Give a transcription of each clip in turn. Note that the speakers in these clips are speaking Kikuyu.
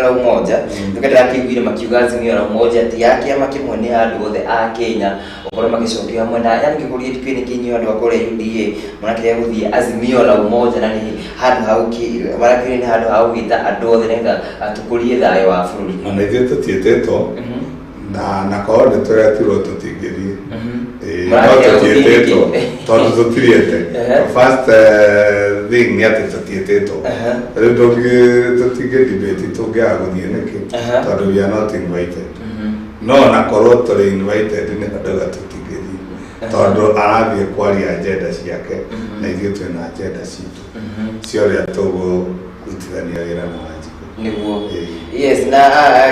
La Umoja. Nĩkĩo ndĩrakĩiguire makiuga Azimio la Umoja ti ya kĩama kĩmwe, nĩ ya andũ othe a Kenya, ũkorwo magĩcokio hamwe na yani ngĩkũria ndikĩũĩ nĩkĩ inyuĩ andũ a kũrĩa UDA mũrakĩrega gũthiĩ Azimio la Umoja, na nĩ handũ ha marakĩũria nĩ handũ ha gũgĩta andũ othe nĩgetha tũkũrie thayũ wa bũrũri. Ona ithuĩ tũtiĩtĩtwo, na korwo nĩ tũretirwo tũtingĩthiĩ. Ĩĩ, no Mũrakĩrega gũthiĩ tũtiĩtĩtwo nĩkĩ? Tondũ tũtiriĩte. First thing nĩ atĩ tũtiĩtĩtwo. Rĩu tũtingĩ debate tũngĩaga gũthiĩ nĩkĩ, tondũ we are not invited. No ona korwo tũrĩ invited, nĩ ndauga tũtingĩthiĩ, tondũ arathiĩ kwaria agenda ciake na ithuĩ twĩna agenda citũ cia ũrĩa tũgũrutithania wĩra na Wanjikũ. Nĩguo. Ĩĩ. Yes, na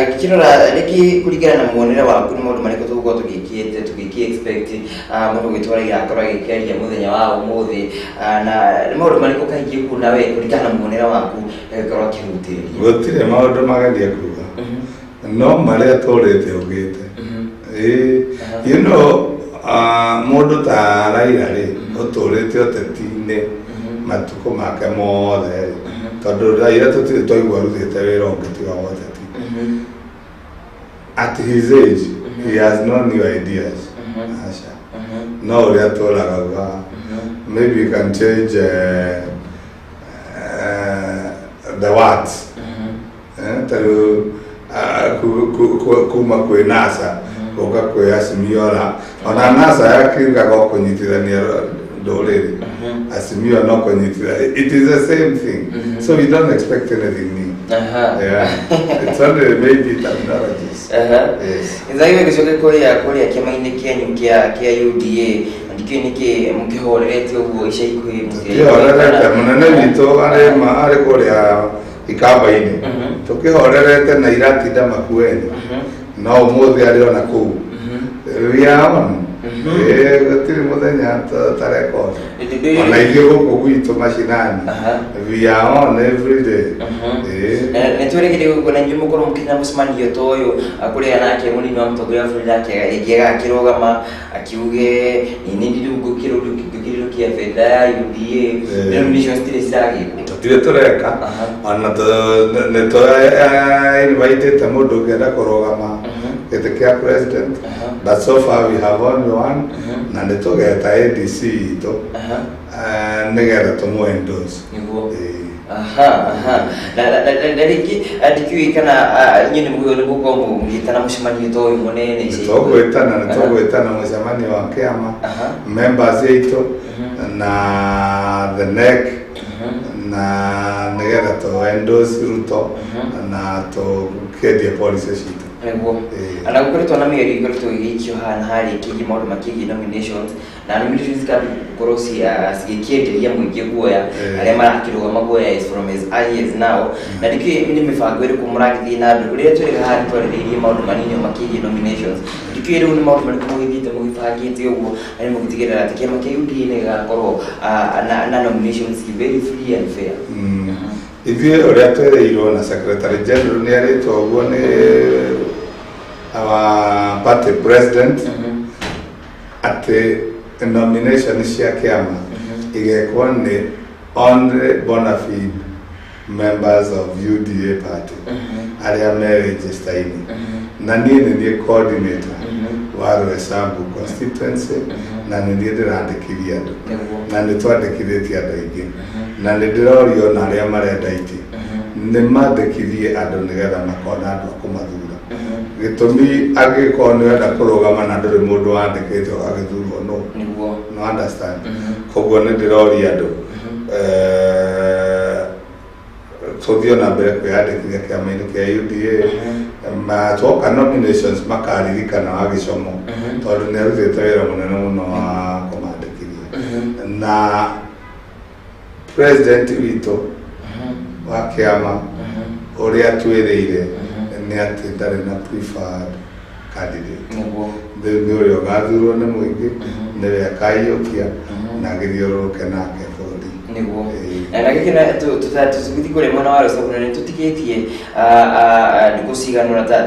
ngĩkĩrora rĩngĩ, kũringana na muonere waku, nĩ maũndũ marĩkũ tũgũkorwo tũgĩkĩte tũgĩkĩ expect mũndũ gwĩtwo Raila akorwo agĩkĩaria mũthenya wa ũmũthĩ, na nĩ maũndũ marĩkũ kaingĩ kuona we kũringana na muonere waku agĩkorwo akĩhutĩrĩria? Gũtirĩ maũndũ mageni kuga, no marĩa tũrĩte ugĩte. Ĩĩ, mũndũ ta Raila rĩ, ũtũrĩte ũteti-inĩ matukũ make mothe rĩ, tondũ Raila tũtirĩ twaigua arutĩte wĩra ũngĩ tiga wa ũteti. At his age he has no new ideas. Aca, no ũrĩa tũragauga, maybe you can change the words. Ta rĩu kuma kwĩ NASA gũka kwĩ Azimio la, ona NASA yakiugaga o kũnyitithania ndũrĩrĩ, Azimio no kũnyitithania. It is the same thing, so we don't expect anything new. Yeah, it's only maybe terminologies. Yes. Nzai gĩcoke kũrĩa kĩama-inĩ kĩanyu kĩa UDA, na ndikĩũĩ nĩkĩ mũkĩhorerete ũguo ica ikuhĩ. Tũkĩhorerete, mũnene witũ arĩ kũrĩa ikamba-inĩ. Tũkĩhorerete na iratinda Makueni, no ũmũthĩ arĩ ona kũu. We are on. Ĩĩ, gũtirĩ mũthenya tũtarekoda. Ona ithuĩ gũkũ gwitũ macinani, we are on every day. Ĩĩ. Nĩ twĩrĩgĩrĩire guo na inyuĩ mũkorwo mũkinya mũcemanio ta ũyũ, kũrĩa nake mũnini wa mũtongoria wa bũrũri nake rĩngĩ agakĩrũgama akiuge nĩ niĩ rĩu ngũkĩrũkia bendera ya UDA. Nominations citirĩ ciragĩkwo? Tũtirĩ tũreka. Ona nĩ tũ invitĩte mũndũ ũngĩenda kũrũgama gĩtĩ kĩa president, but so far we have only one, na nĩ tũgeta ADC itũ nĩgetha tũmũ endorse. Nĩguo. Ĩĩ. Aha, aha. Na rĩngĩ ndikĩũĩ kana inyuĩ nĩ mũgũkorwo mũgĩtana mũcemanio ta ũyũ mũnene ica Nĩ ikuhĩ. tũgwĩtana, nĩ tũgwĩtana mũcemanio wa kĩama, members aitũ na the NEC, na nĩgetha tũ endorse Ruto na tũkĩendie policy citũ. Nĩguo. Ĩĩ. Na gũkoretwo na mĩario ikoretwo ĩgĩikio haha na harĩa ĩkĩgiĩ maũndũ makĩgiĩ nominations, na nominations cikambi gũkorwo cigĩkĩenderia mũingĩ guoya, arĩa marakĩrũgama guoya is from as early as now, na ndikĩũĩ nĩ mĩbango ĩrĩkũ mũragĩthiĩ na mbere. Rĩrĩa twĩrĩga haha nĩ twarĩrĩirie maũndũ manini makĩgiĩ nominations. Ndikĩũĩ rĩu nĩ maũndũ marĩkũ mũgĩthiĩte mũgĩbangĩte ũguo na nĩ mũgĩtigĩrĩra atĩ kĩama kĩa UDA nĩ gĩgakorwo na nominations very free and fair. Ithuĩ ũrĩa twĩrĩirwo na secretary general nĩ arĩtwo ũguo nĩ our party president, atĩ nomination cia kĩama igekwo nĩ only bona fide members of UDA party arĩa me register-inĩ, na niĩ nĩ niĩ coordinator wa Roysambu constituency, na nĩ niĩ ndĩrandĩkithia andũ. Na nĩ twandĩkithĩtie andũ aingĩ, na nĩ ndĩrorio na arĩa marenda itĩ nĩ mandĩkithie andũ nĩgetha makona andũ a kũmathura. Gĩtũmi, angĩkorwo nĩ wenda kũrũgama na ndũrĩ mũndũ wandĩkĩte, ũgagĩthurwo no no understand. Koguo nĩ ndĩroria andũ tũthiĩ na mbere kwĩyandĩkithia kĩama-inĩ kĩa UDA, ma twoka nominations makaririkana wa gĩcomo, tondũ nĩ arutĩte wĩra mũnene mũno wa kũmandĩkithia, na president witũ wa kĩama ũrĩa twĩrĩire nĩ atĩ ndarĩ na preferred candidate. Rĩu nĩ ũrĩa ũgathurwo nĩ mũingĩ nĩwe akaiyũkia na agĩthiũrũrũke nake bũrũri. Ĩĩ. Na gĩkĩ tũgĩthiĩ kũrĩa mwena wa Roysambu, na nĩ tũtigĩtie ndukũ cigana ũna ta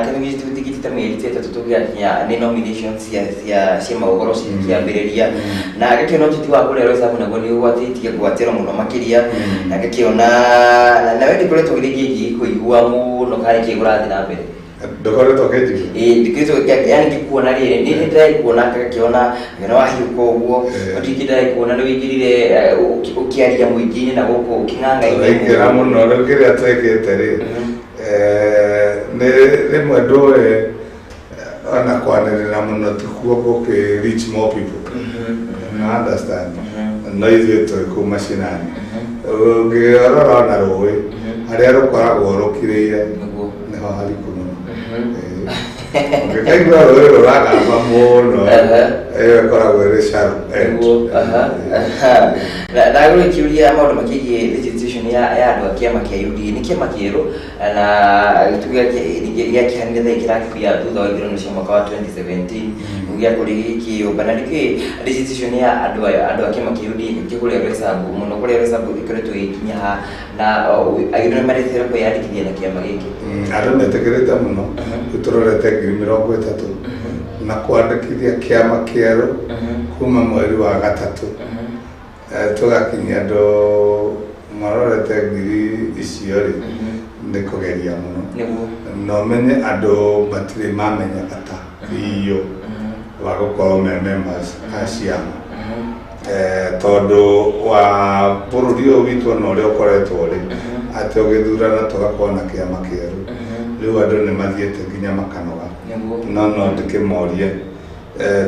kĩndũ gĩkĩ tũtigĩtie. Thikũ ta mĩeri ta 3 tũgĩakinya nĩ nominations cia magũkorwo cikĩambĩrĩria, na ngakĩona ũteti wa kũrĩa Roysambu naguo nĩ ũgwatĩtie ngwatĩro mũno makĩria, na ngakĩona nawe ndikoretwo rĩngĩ ngĩkũigua mũno kana nĩkĩ kũrathiĩ na mbere. Ndũkoretwo ũkĩnjigua? Ĩĩ, ndikoretwo, yani ngĩkuona rĩrĩ nĩ ndĩrakuona, ngakĩona ngĩona wahiũka ũguo, no ndingĩ ndĩrakuona nĩ wĩingĩrire ũkĩaria mũingĩ-inĩ na gũkũ ũkĩng'ang'a-inĩ. Tũraingĩra mũno. Rĩu kĩrĩa twĩkĩte rĩ, nĩ rĩmwe ndũĩ ona kwanĩrĩra mũno tikuo gũkĩ reach more people, na understand, no ithuĩ twĩ kũu macinani. Ũngĩrora ona rũĩ harĩa rũkoragwo rũkirĩire, nĩho hariku mũno. Ũngĩkaigua rũĩ rũragamba mũno, ĩyo ĩkoragwo ĩrĩ shallow end. Nĩguo, aha, aha. Na ndagũrĩkĩũria maũndũ makĩgiĩ registration ya andũ a kĩama kĩa UDA. Nĩ kĩama kĩerũ na tuge gĩakĩhanire thaa kĩrakĩbia thutha wa ithurano cia mwaka wa 2017 gĩakũrĩ gĩkĩyũmba, na nĩkĩ registration ya andũ a kĩama kĩa UDA kĩkũrĩa Roysambu mũno, kũrĩa Roysambu ĩkoretwo ĩgĩkinya ha, na agĩrĩo nĩ marĩtĩra kwĩyandĩkithia na kĩama gĩkĩ? Andũ metĩkĩrĩte mũno. Rĩu tũrorete 30,000 na kwandĩkithia kĩama kĩerũ kuma mweri wa gatatũ, tũgakinyia andũ marorete ngiri icio rĩ, nĩ kũgeria mũno. Na ũmenye andũ matirĩ mamenya bata biũ wa gũkorwo me members a ciama, tondũ wa bũrũri ũyũ witũ ona ũrĩa ũkoretwo rĩ, atĩ ũgĩthurana tũgakorwo na kĩama kĩerũ. Rĩu andũ nĩ mathiĩte nginya makanoga. No ndĩkĩmorie,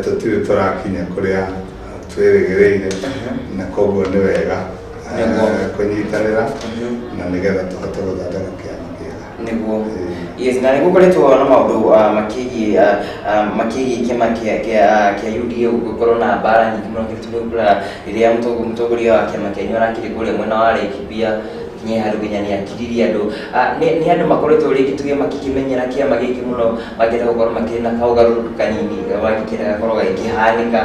tũtirĩ tũrakinya kũrĩa twĩrĩgĩrĩire, na koguo nĩ wega kũnyitanĩra na nĩgetha tũhote gũthondeka kĩama kĩega. Nĩguo. Yes, na nĩgũkoretwo na maũndũ makĩgiĩ kĩama kĩa UDA gũkorwo na mbara nyingĩ mũno kĩrĩa rĩrĩa mũtongoria wa kĩama kĩanyu arakĩrĩ kũrĩa mwena wa Laikipia, kinya handũ nginya nĩ akiririe andũ. Nĩ andũ makoretwo rĩngĩ tuge makĩkĩmenyera kĩama gĩkĩ mũno, mangĩenda gũkorwo makĩrĩ na kaũgarũrũku kanini mangĩkĩenda gakorwo gagĩkĩhanĩka,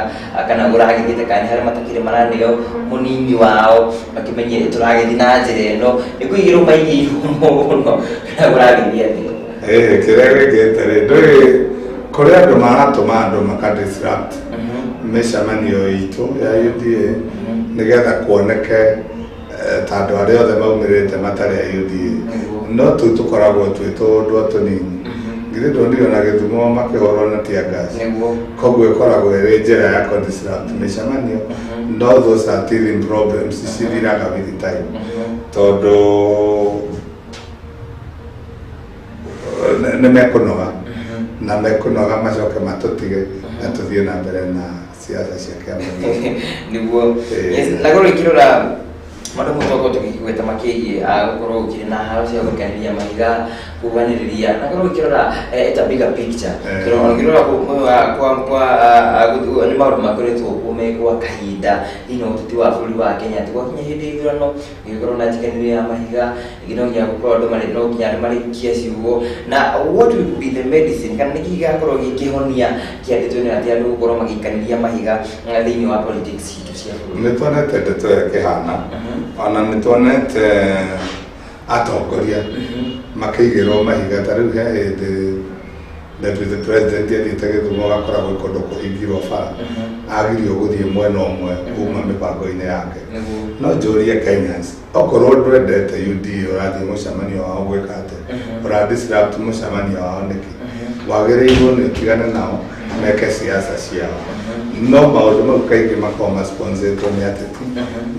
kana ũragĩthiĩte, kana nĩ harĩa matakĩrĩ maraneo mũnini wao makĩmenye tũragĩthiĩ na njĩra ĩno, nĩ kũigĩrwo maigĩirwo mũno, kana ũragĩthiĩ atĩa? Kĩrĩa gĩkĩte rĩ, ndũĩ kũrĩ andũ maratũma andũ maka disrupt mĩcemanio itũ ya UDA nĩgetha kuoneke ta andũ arĩa othe maumĩrĩte matarĩ a UDA, no tũu tũkoragwo twĩ tũũndũ o tũnini. Githĩ ndonire ona Gĩthumo makĩhũrwo na tear gas? Koguo ĩkoragwo ĩrĩ njĩra ya kũ disrupt mĩcemanio, no those are teething problems, cithiraga with time, tondũ nĩ mekũnoga na mekũnoga macoke matũtige na tũthiĩ na mbere na siasa cia kĩama gitũ. Nĩguo. Yes, na korwo ikĩrora maũndũ mũtongo tũgĩkĩgweta makĩgiĩ gũkorwo gũkĩrĩ na haro cia gũikanĩria mahiga, kuganĩrĩria, na korwo ũkĩrora it's a bigger picture, tondũ ũngĩrora kwa nĩ maũndũ makoretwo kuo me gwa kahinda thĩinĩ wa ũteti wa bũrũri wa Kenya, atĩ gwakinya hĩndĩ ya ithurano gũgĩkorwo na njikanĩrio ya mahiga, rĩngĩ no nginya gũkorwo andũ marĩ, no nginya andũ marĩkie ciugo. Na what will be the medicine, kana nĩkĩ gĩgakorwo gĩkĩhonia kĩa ndeto ĩno atĩ andũ gũkorwo magĩikanĩria mahiga thĩinĩ wa politics citũ cia bũrũri? Nĩ tuonete ndeto ĩyo ĩkĩhana, ona nĩ tuonete atongoria makĩigĩrwo mahiga. Ta rĩu he hĩndĩ deputy president athiĩte Gĩthumo, agakora gwĩ kũndũ kũhingirwo bara, agirio gũthiĩ mwena ũmwe kuma mĩbango-inĩ yake. No njũrie Kenyans, okorwo ndwendete UDA, ũrathiĩ mũcemanio wao gwĩka atĩa? Ũra disrupt mũcemanio wao nĩkĩ? Wagĩrĩirwo nĩ ũtigane nao meke siasa ciao. No maũndũ mau kaingĩ makoragwo masponsetwo nĩ ateti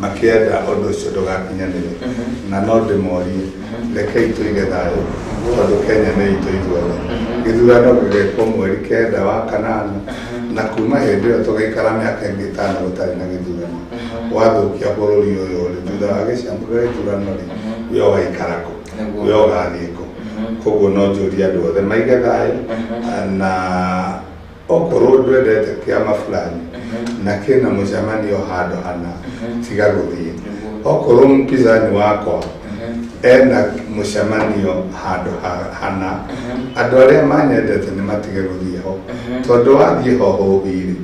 makĩenda ũndũ ũcio ndũgakinyanĩre. Na no ndĩmorie, rekei tũige thayũ, tondũ Kenya nĩ itũ ithuothe. Gĩthurano gĩgekwo mweri 9 wa kanana, na kuma hĩndĩ ĩyo tũgaikara mĩaka ĩngĩ 5 gũtarĩ na gĩthurano. Wathũkia bũrũri ũyũ rĩ, thutha wa gĩthurano rĩ, we ũgaikara kũ? We ũgathiĩ kũ? Koguo no njũrie andũ othe maige thayũ, na okorwo ndwendete kĩama fulani na kĩna mũcemanio handũ hana, tiga gũthiĩ. Okorwo mpinzani wakwa ena mũcemanio handũ hana, andũ arĩa manyendete nĩ matige gũthiĩ ho, tondũ wathiĩ ho hũhi-rĩ,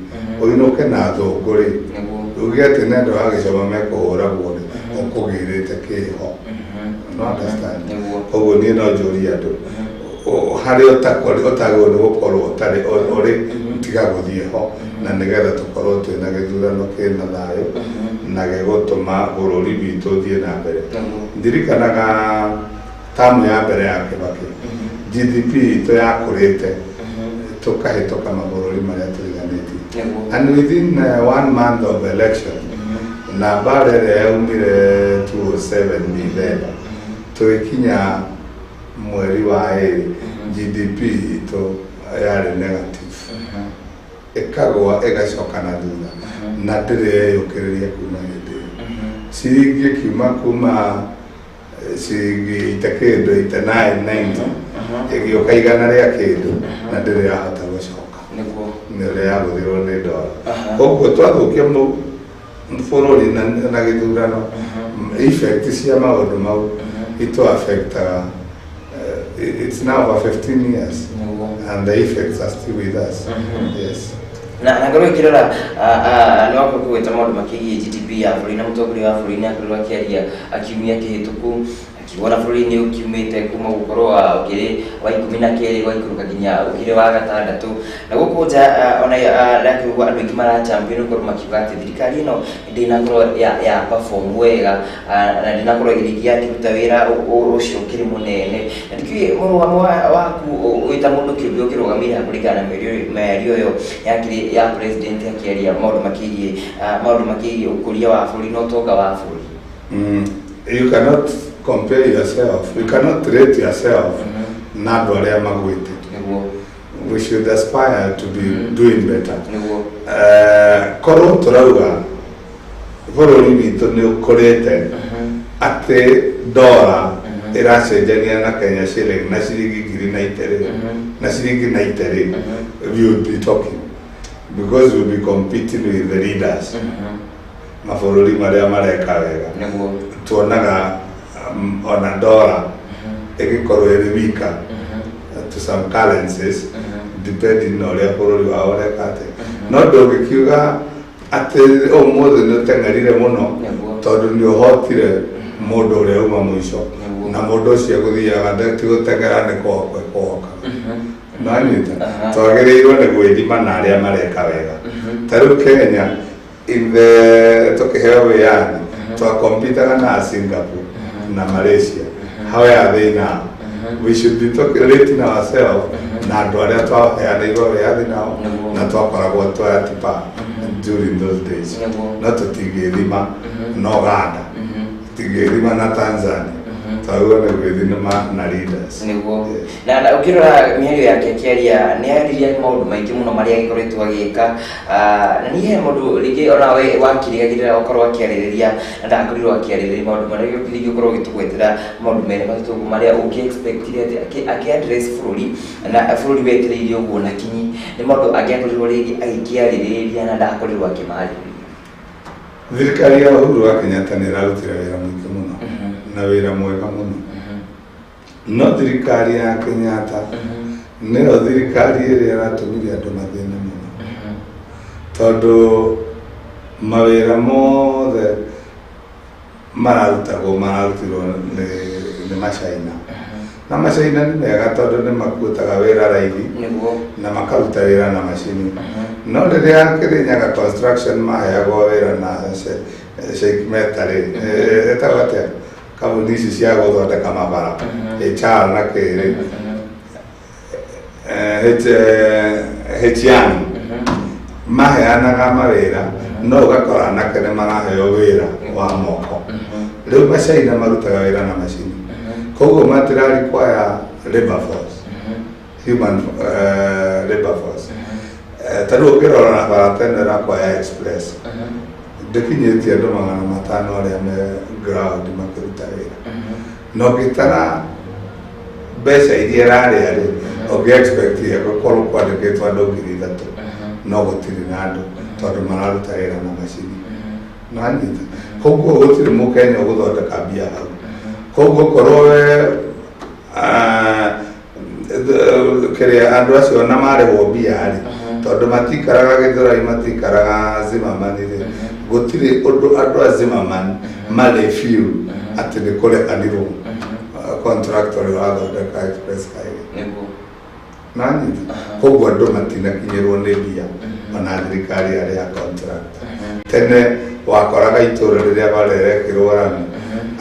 ũinũke na thũngũ rĩ, uge atĩ nĩ andũ a gĩcoma mekũhũragwo rĩ, ũkũgĩrĩte kĩho. No understand? Koguo niĩ no njũrie andũ, Harĩa ũtagĩrĩirwo nĩ gũkorwo ũtarĩ ũrĩ, tiga gũthiĩ ho, na nĩgetha tũkorwo twĩna gĩthurano kĩna thayũ na gĩgũtũma bũrũri witũ ũthiĩ na mbere. Ndirikanaga tamu ya mbere ya Kibaki, GDP itũ yakũrĩte tũkahĩtũka mabũrũri marĩa tũriganĩtie. And within 1 month of election na mbara ĩrĩa yaumire 2007 December, tũgĩkinya mweri wa 2, GDP itũ yarĩ negative, ĩkagũa, ĩgacoka na thutha, na ndĩrĩ yeyũkĩrĩria kuma hĩndĩ ĩyo. Ciringi ĩkiuma kuma ciringi ite kĩndũ 89, 90, ĩgĩũka igana rĩa kĩndũ, na ndĩrĩ yahota gũcoka. Nĩ ũrĩa yagũthirwo nĩ ndora. Koguo twathũkia bũrũri na gĩthurano, effect cia maũndũ mau itu affectaga. It's now over 15 years and the effects are still with us. Yes. Na ngorwo ikirora nĩ wakorwo kũgweta maũndũ makĩgiĩ GDP ya bũrũri, na mũtongoria wa bũrũri nĩ akorirwo akĩaria akiumia kĩhĩtũku, akiuga bũrũri nĩ ũkiumĩte kuma gũkorwo ũkĩrĩ wa 12 gwaikũrũka nginya ũkĩrĩ wa gatandatũ na gũkũ nja. Ona ndakiuga andũ aingĩ marachampion gũkorwo makiuga atĩ thirikari ĩno ndĩnakorwo ya perform wega, na ndĩnakorwo ĩgĩrĩkia akĩruta wĩra ũcio ũkĩrĩ mũnene, na ndikĩũĩ mũrũgamo waku wĩ ta mũndũ kĩũmbe ũkĩrũgamĩire kũringana na mĩario ĩyo yakĩrĩ ya president akĩaria maũndũ makĩgiĩ ũkũria wa bũrũri na ũtonga wa bũrũri. You cannot compare yourself, you cannot rate yourself na andũ arĩa magwĩte. We should aspire to be doing better. Korwo tũrauga bũrũri witũ nĩ ũkũrĩte atĩ ndora ĩracenjania na Kenya shilling na ciringi ngiri na iterĩ na ciringi na iterĩ, we would be talking, because we'll be competing with the leaders, mabũrũri marĩa mareka wega. Tuonaga ona ndora ĩgĩkorwo ĩrĩ weaker to some currencies, depending na ũrĩa bũrũri wao ũreka atĩ. No ndũngĩkiuga atĩ ũmũthĩ nĩ ũteng'erire mũno tondũ nĩ ũhotire mũndũ ũrĩa uma mũico, na mũndũ ũcio gũthiaga ti gũteng'era, nĩ kũhokwo kũhoka nanyita. Twagĩrĩirwo nĩ gwĩthima na arĩa mareka wega. Ta rĩu Kenya, in the tũkĩheo wĩyathi, twakompitaga na Singapore na Malaysia. How are they now? We should be talking, rating ourselves na andũ arĩa twaheanĩirwo wĩyathi nao na twakoragwo twayatipa during those days. No tũtingĩthima na Uganda, tũtingĩthima na Tanzania, twagĩrĩirwo nĩ gwĩthima na leaders. Yes. Na ũkĩrora mĩario yake akĩaria, nĩ aririe maũndũ maingĩ mũno marĩa agĩkoretwo agĩka. Na niĩ he mũndũ rĩngĩ ona we wakĩrĩgagĩrĩra ũkorwo akĩarĩrĩria na ndakorirwo akĩarĩrĩria maũndũ marĩa rĩngĩ ũkorwo ũgĩtũgwetera maũndũ merĩ matatũ ũguo marĩa ũngĩ expectire atĩ akĩ-address bũrũri, na bũrũri wetereire ũguo na kinyi, nĩ maũndũ angĩakorirwo rĩngĩ agĩkĩarĩrĩria na ndakorirwo akĩmarĩrĩria. Thirikari ya Uhuru wa Kenyatta nĩ ĩrarutire wĩra mũingĩ mũno na wĩra mwega mũno, no thirikari ya Kenyatta nĩyo thirikari ĩrĩa ĩratũmire andũ mathĩne mũno, tondũ mawĩra mothe mararutagwo mararutirwo nĩ macaina, na macaina nĩ mega tondũ nĩ makuĩtaga wĩra raithi na makaruta wĩra na macini. No rĩrĩa Kĩrĩnyaga Construction maheagwo wĩra na Sheikh Meta rĩ, ĩtagwo atĩa kambuni ici cia gũthondeka mabara, HR na kĩrĩ Hian, maheanaga mawĩra, no ũgakora anake nĩ maraheo wĩra wa moko. Rĩu macaina marutaga wĩra na macini, koguo matira require labor force, human labor force. Ta rĩu ũngĩrora na bara ta ĩno ĩrakwa ya express, ndĩkinyĩtie andũ 500 arĩa me ground makĩruta wĩra, na ũngĩtara mbeca iria ĩrarĩa rĩ, ũngĩ expect gũkorwo kwandĩkĩtwo andũ 3000, no gũtirĩ na andũ tondũ mararuta wĩra na macini. Nanyita? Koguo gũtirĩ mũkenya ũgũthondeka mbia hau. Koguo korwo we kĩrĩa andũ acio ona marĩhwo mbia rĩ, tondũ matikaraga Gĩthũrai, matikaraga Zimmerman rĩ, gũtirĩ ũndũ andũ a Zimmerman marĩ feel atĩ nĩ kũrehanirwo contractor ũrĩa ũrathondeka express highway. Nanyita koguo andũ matinakinyĩrwo nĩ mbia, ona thirikari yarĩha contract. Tene wakoraga itũra rĩrĩa barerekĩrwo rami,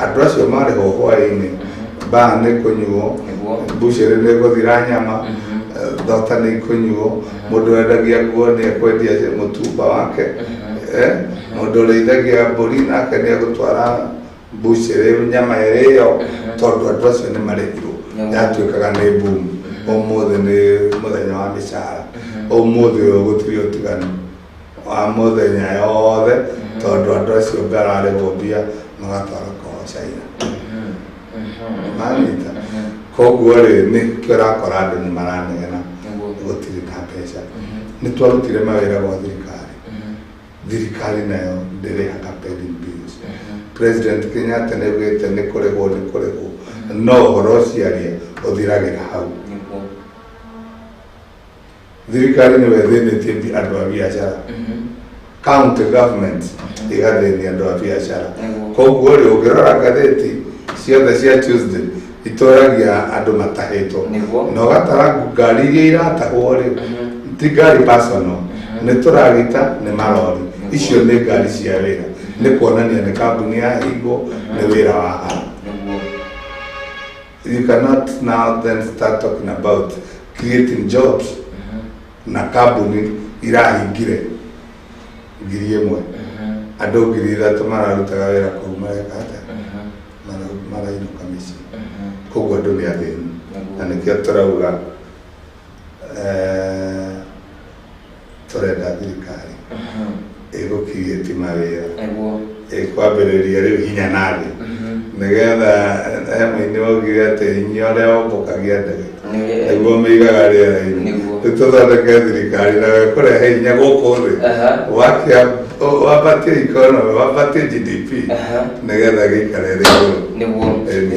andũ acio marĩhwo hwaĩ-inĩ, baa nĩ kũnyuo, mbucĩrĩ nĩ gũthira nyama, thota nĩ ikũnyuo, mũndũ wendagia nguo nĩ ekwendia mũtumba wake, mũndũ ũrĩithagia mbũri nake nĩ egũtwara mbucĩrĩ nyama ĩrĩo, tondũ andũ acio nĩ marĩhirwo. Yatuĩkaga nĩ boom. Ũmũthĩ nĩ mũthenya wa mĩcara, ũmũthĩ ũyũ gũtirĩ ũtiganu wa mũthenya yothe, tondũ andũ acio mararĩhwo mbia magatwara kwao China. Manyita? Koguo rĩ, nĩkĩo ũrakora andũ nĩ maranegena gũtirĩ na mbeca. Nĩ twarutire mawĩra gwa thirikari, thirikari nayo ndĩrĩhaga pending bills. President Kenyatta nĩ augĩte nĩ kũrĩhwo, nĩ kũrĩhwo, no ũhoro ũcio aria ũthiragĩra hau. Thirikari nĩwe ĩthĩnĩtie andũ a biacara, county government igathĩnia andũ a biacara. Koguo rĩ, ũngĩrora ngathĩti ciothe cia Tuesday itũragia andũ matahĩtwo, na ũgatara ngari iria iratahwo rĩ, ti ngari personal, nĩ tũragita, nĩ marori. Icio nĩ ngari cia wĩra, nĩ kuonania nĩ kambuni yahingwo, nĩ wĩra wa hara. You cannot now then start talking about creating jobs na kambuni irahingire 1,000, andũ 3,000 mararutaga wĩra kũu mareka atĩa? Marainũka mĩciĩ. Koguo andũ nĩ athĩni, na nĩkĩo tũrauga tũrenda thirikari ĩgũ-create mawĩra, ĩkwambĩrĩria rĩu hinya na thĩ, nĩgetha he mũini waugire atĩ hinya ũrĩa wombũkagia ndege nĩguo mĩigaga rĩera-inĩ. Rĩu tũthondeke thirikari na kũrehe hinya gũkũ thĩ, wakia wambatie economy, wambatie GDP, nĩgetha gĩikare rĩ igũrũ. Nĩguo.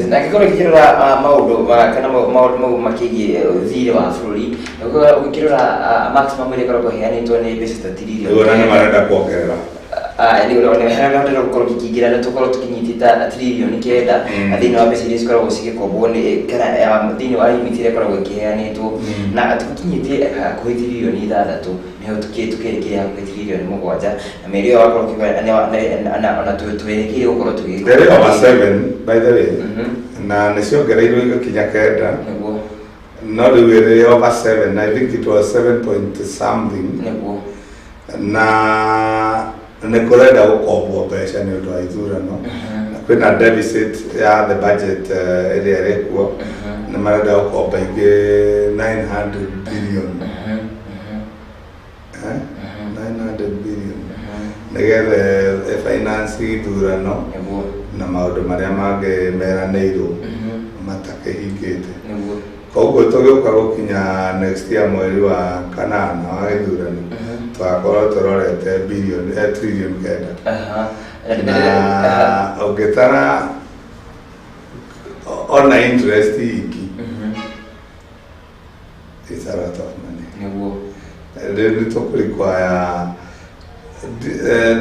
Na angĩkorwo ũkĩrora maũndũ kana maũndũ mau makĩgiĩ thirĩ wa bũrũri, ũkĩrora maximum ĩrĩa ĩkoragwo ĩheanĩtwo nĩ mbeca ta tiririoni. Nĩguo, na nĩ marenda kuongerera. Nĩ gũkorwo gĩkĩingĩra na tũkorwo tũkĩnyitĩte 9 trillion thĩinĩ wa mbeca iria cikoragwo cigĩkombwo nĩ kana thĩinĩ wa limit ĩrĩa ĩkoragwo ĩkĩheanĩtwo, na tũkinyĩtie hakuhĩ 6 trillion, nĩho tũkĩrekeire hakuhĩ 7 trillion, na mĩeri ĩyo wakorwo ũkĩgwa ona twerekeire gũkorwo tũgĩ They're over seven, by the way, na nĩ ciongereirwo igakinya 9. No rĩu ĩrĩ over seven. I think it was seven point something. Na nĩ kũrenda gũkombwo mbeca nĩ ũndũ wa ithurano, na kwĩna deficit ya the budget ĩrĩa ĩrĩ kuo. Nĩ marenda gũkomba ingĩ 900 billion. Eh? 900 billion nĩgetha ĩ-finance ithurano na maũndũ marĩa mangĩ meranĩirwo matakĩhingĩte. Koguo tũgĩũka gũkinya next year mweri wa kanana wa gĩthurano, tũgakorwo tũrorete billion 9 trillion. Na ũngĩtara ona interest iki, it's a lot of money. Rĩu nĩ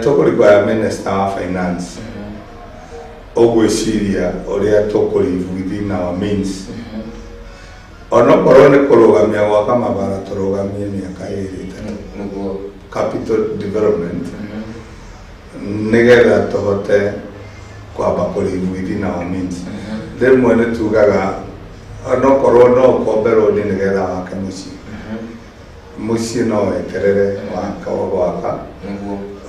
tũkũ-require minister wa finance ũgwĩciria ũrĩa tũkũ-live within our means, onokorwo nĩ kũrũgamia gwaka mabara, tũrũgamie mĩaka 2, 3, capital development, nĩgetha tũhote kwamba kũ-live within our means. Rĩmwe nĩ tugaga onokorwo no ũkombe rũni nĩgetha wake mũciĩ, mũciĩ no weterere waka gwaka,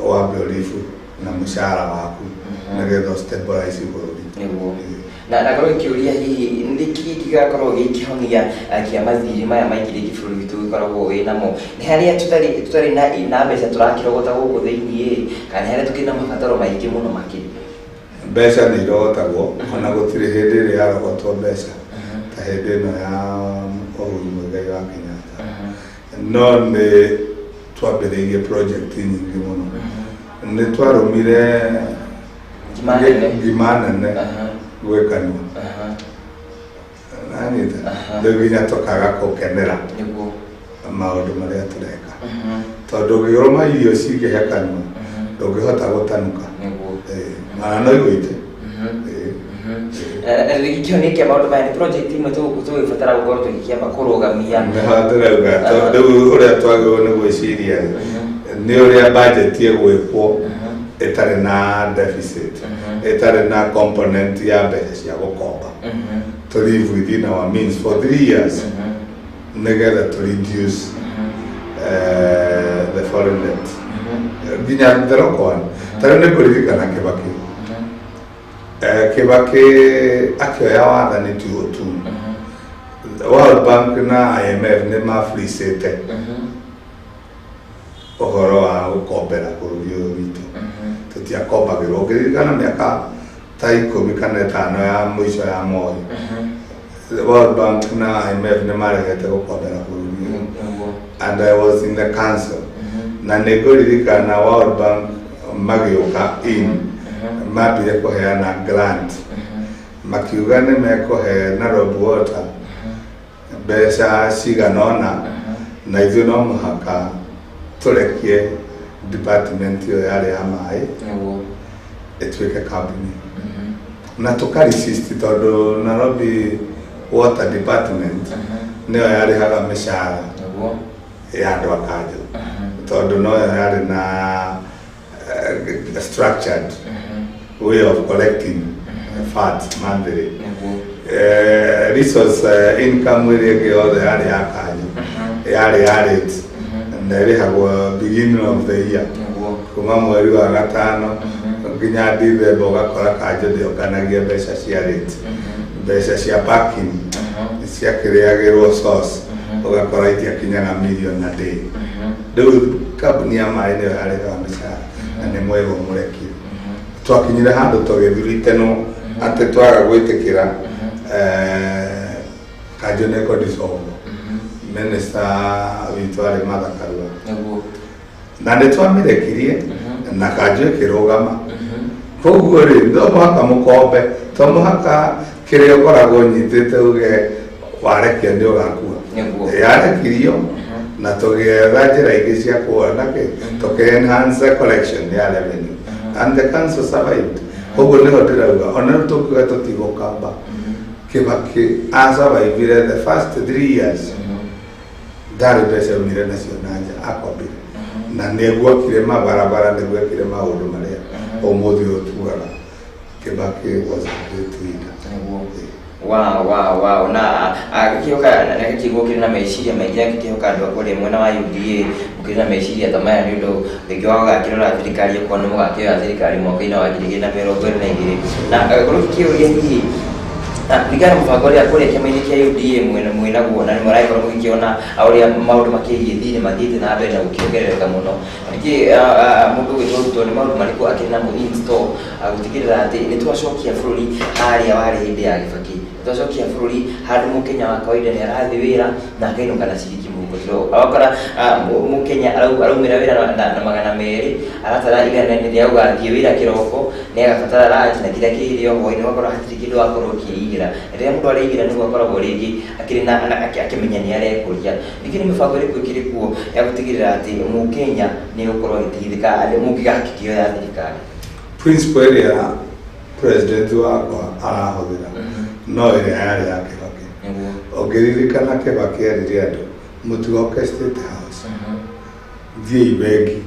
wambe ũribu na mũcara waku nĩgetha stabilize bũrũri. Nĩguo, na ngorwo ngĩũria, hihi nĩ kĩĩ gĩgakorwo gĩ kĩhonia kĩa mathirĩ maya maingĩ rĩngĩ bũrũri witũ gĩkoragwo wĩ namo? Nĩ harĩa tũtarĩ na mbeca tũrakĩrogota gũkũ thĩiniĩ, kana nĩ harĩa tũkĩrĩ na mabataro maingĩ mũno makĩria? Mbeca nĩ irogotagwo, ona gũtirĩ hĩndĩ ĩrĩa yarogotwo mbeca ta hĩndĩ ĩno ya Uhuru Muigai wa Kenyatta. No nĩ twambĩrĩirie project nyingĩ mũno, nĩ twarũmire ngima nene. Ngima nene gwĩkanua nanyita. Rĩu nginya tũkaga gũkenera maũndũ marĩa tũreka, tondũ ũngĩrũma irio cingĩhe kanua, ndũngĩhota gũtanuka. Ona no igũite. Gĩkĩonia kĩa maũndũ maya nĩ project imwe tũgũbatara gũkorwo tũgĩkĩamba kũrũgamia. Nĩho ndĩrauga, rĩu ũrĩa twagĩrĩirwo nĩ gwĩciria rĩ, nĩ ũrĩa budget ĩgwĩkwo ĩtarĩ na deficit, ĩtarĩ na component ya mbeca cia gũkomba, to live within our means for 3 years, nĩgetha to reduce the foreign debt nginya the local one. Ta rĩu nĩ ngũririkana Kĩbakĩ, Kĩbakĩ akĩoya wathani 2002, World Bank na IMF nĩ mafreezete ũhoro wa gũkombera bũrũri ũyũ witũ. Tũtiakombagĩrwo. Ũngĩririkana mĩaka ta 15 ya mũico ya Moi, World Bank na IMF nĩ maregete gũkombera bũrũri ũyũ, and I was in the council, na nĩ ngũririkana World Bank magĩũka in, mambire kũheana grant, makiuga nĩ mekũhe Nairobi Water mbeca cigana ũna, na ithuĩ no mũhaka tũrekie department ĩyo yarĩ ya maĩ ĩtuĩke kambuni, na tũkaresist tondũ Nairobi Water Department nĩyo yarĩhaga mĩcara ya andũ a kanjũ, tondũ noyo yarĩ na structured way of collecting funds monthly. Resource income ĩrĩa ĩngĩ yothe yarĩ ya kanjũ, yarĩ ya rate, na ĩrĩhagwo beginning of the year, kuma mweri wa gatano nginya Dithemba, ũgakora kanjũ ndĩonganagia mbeca cia rate, mbeca cia parking ciakĩrĩagĩrwo source, ũgakora itiakinyaga million a day. Rĩu kambuni ya maĩ nĩyo yarĩhaga mĩcara, na nĩ mwerwo mũrekie. Twakinyire handũ tũgĩthuritenwo atĩ twaga gwĩtĩkĩra, kanjũ nĩ kũdissolve. Minister witũ arĩ Martha Karua, na nĩ twamĩrekirie na kanjũ ĩkĩrũgama. Koguo rĩ, no mũhaka mũkombe, to mũhaka kĩrĩa ũkoragwo ũnyitĩte uge warekia nĩ ũgakua. Yarekirio na tũgĩetha njĩra ingĩ cia kuona kĩ tũkĩ enhance the collection ya revenue, and the council survived. Koguo nĩho ndĩrauga, ona rĩu tũkiuga tũtigũkamba, Kĩbakĩ asurvivire the first 3 years, ndarĩ mbeca aumire nacio na nja, akombire, na nĩguokire mabarabara, nĩguokire maũndũ marĩa ũmũthĩ ũyũ tugaga Kĩbakĩ was a great leader. Wow, na gĩkĩhoka na gĩkĩigua ũkĩrĩ na meciria maingĩ, na gĩkĩhoka andũ a kũrĩa mwena wa UDA mũkĩrĩ na meciria ta maya, nĩ ũndũ rĩngĩ wa gũgakĩrora thirikari, okorwo nĩ mũgakĩoya thirikari mwaka-inĩ wa 2022, na ngorwo gĩkĩũria hihi kũringana na mũbango ũrĩa kũrĩa kĩama-inĩ kĩa UDA mwena mwĩnaguo, na nĩ mũragĩkorwo mũgĩkĩona ũrĩa maũndũ makĩgiĩ thirĩ mathiĩte na mbere na gũkĩongerereka mũno, nĩkĩ mũndũ ũgwĩtwo Ruto nĩ maũndũ marĩkũ akĩrĩ namo in store gũtigĩrĩra atĩ nĩ twacokia bũrũri harĩa warĩ hĩndĩ ya Gĩbakĩ, nĩ twacokia bũrũri handũ Mũkenya wa kawaida nĩ arathiĩ wĩra na akainũka na ciringi mũhuko? Tondũ wakora Mũkenya araumĩra wĩra na 200, aratara 100 rĩa gũgathiĩ wĩra kĩroko, nĩ agabatara lunch na kĩrĩa kĩrĩo hwaĩ-inĩ, ũgakora hatirĩ kĩndũ wakorwo ũkĩigĩra. Rĩrĩa mũndũ areigĩra nĩguo akoragwo rĩngĩ akĩrĩ na akĩmenya nĩ arekũria. Ningĩ nĩ mĩbango ĩrĩkũ ĩkĩrĩ kuo ya gũtigĩrĩra atĩ Mũkenya nĩ egũkorwo agĩteithĩka mũngĩgakĩkĩoya thirikari? Principle ĩrĩa president wakwa arahũthĩra no ĩrĩa yarĩ ya Kĩbakĩ. Ũngĩririkana, Kĩbakĩ erire andũ, "Mũtigoke State House, thiĩi bengi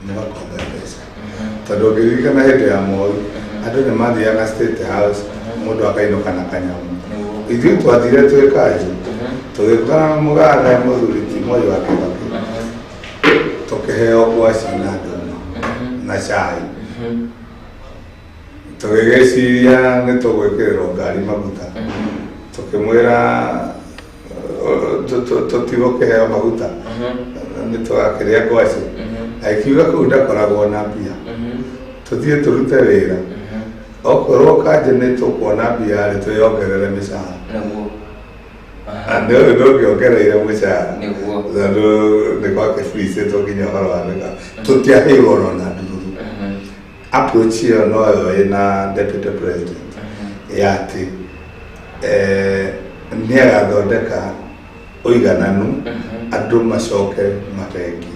mũgakombe mbeca." Tondũ ũngĩririkana hĩndĩ ya Moi, andũ nĩ mathiaga State House, mũndũ akainũka na kanyamũ. Ithuĩ twathire twĩ kanjũ, tũgĩkora mũgathe mũthuri ti Moi wa Kĩbakĩ, tũkĩheo ngwaci na ndũma na cai, tũgĩgĩciria nĩ tũgwĩkĩrĩrwo ngari maguta. Tũkĩmwĩra tũtigũkĩheo maguta, nĩ tũgakĩrĩa ngwaci. Akiuga kũu ndakoragwo na mbia, tũthiĩ tũrute wĩra, okorwo kanjũ nĩ tũkuona mbia rĩ, twĩyongerere mĩcara. Na nĩ ũyũ ndũngĩongereire mũcara, tondũ nĩ gwake freezĩtwo nginya ũhoro wa mĩka, tũtiaheirwo ona na ndururu. Approach ĩyo noyo ĩna deputy president, ya atĩ nĩ agathondeka ũigananu, andũ macoke mabengi,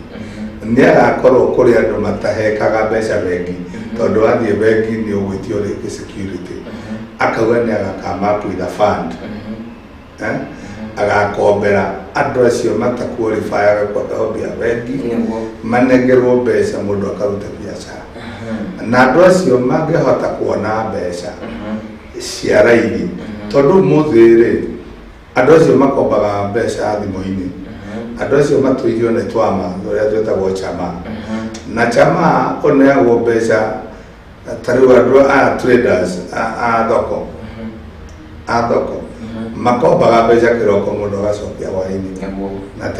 nĩ agakorwo kũrĩ andũ matahekaga mbeca bengi, tondũ wathiĩ bengi nĩ ũgwĩtio rĩngĩ security. Akauga nĩ aga come up with a fund, eh? Agakombera andũ acio mataqualifyaga kwenda mbia bengi, manengerwo mbeca, mũndũ akaruta biacara, na andũ acio mangĩhota kuona mbeca cia raithi, tondũ ũmũthĩ rĩ, andũ acio makombaga mbeca thimũ-inĩ. Andũ acio matũirio nĩ twama ũrĩa twĩtagwo chama, na chama ũneagwo mbeca. Ta rĩu andũ a traders a thoko makombaga mbeca kĩroko, mũndũ agacokia hwaĩ-inĩ na 10%.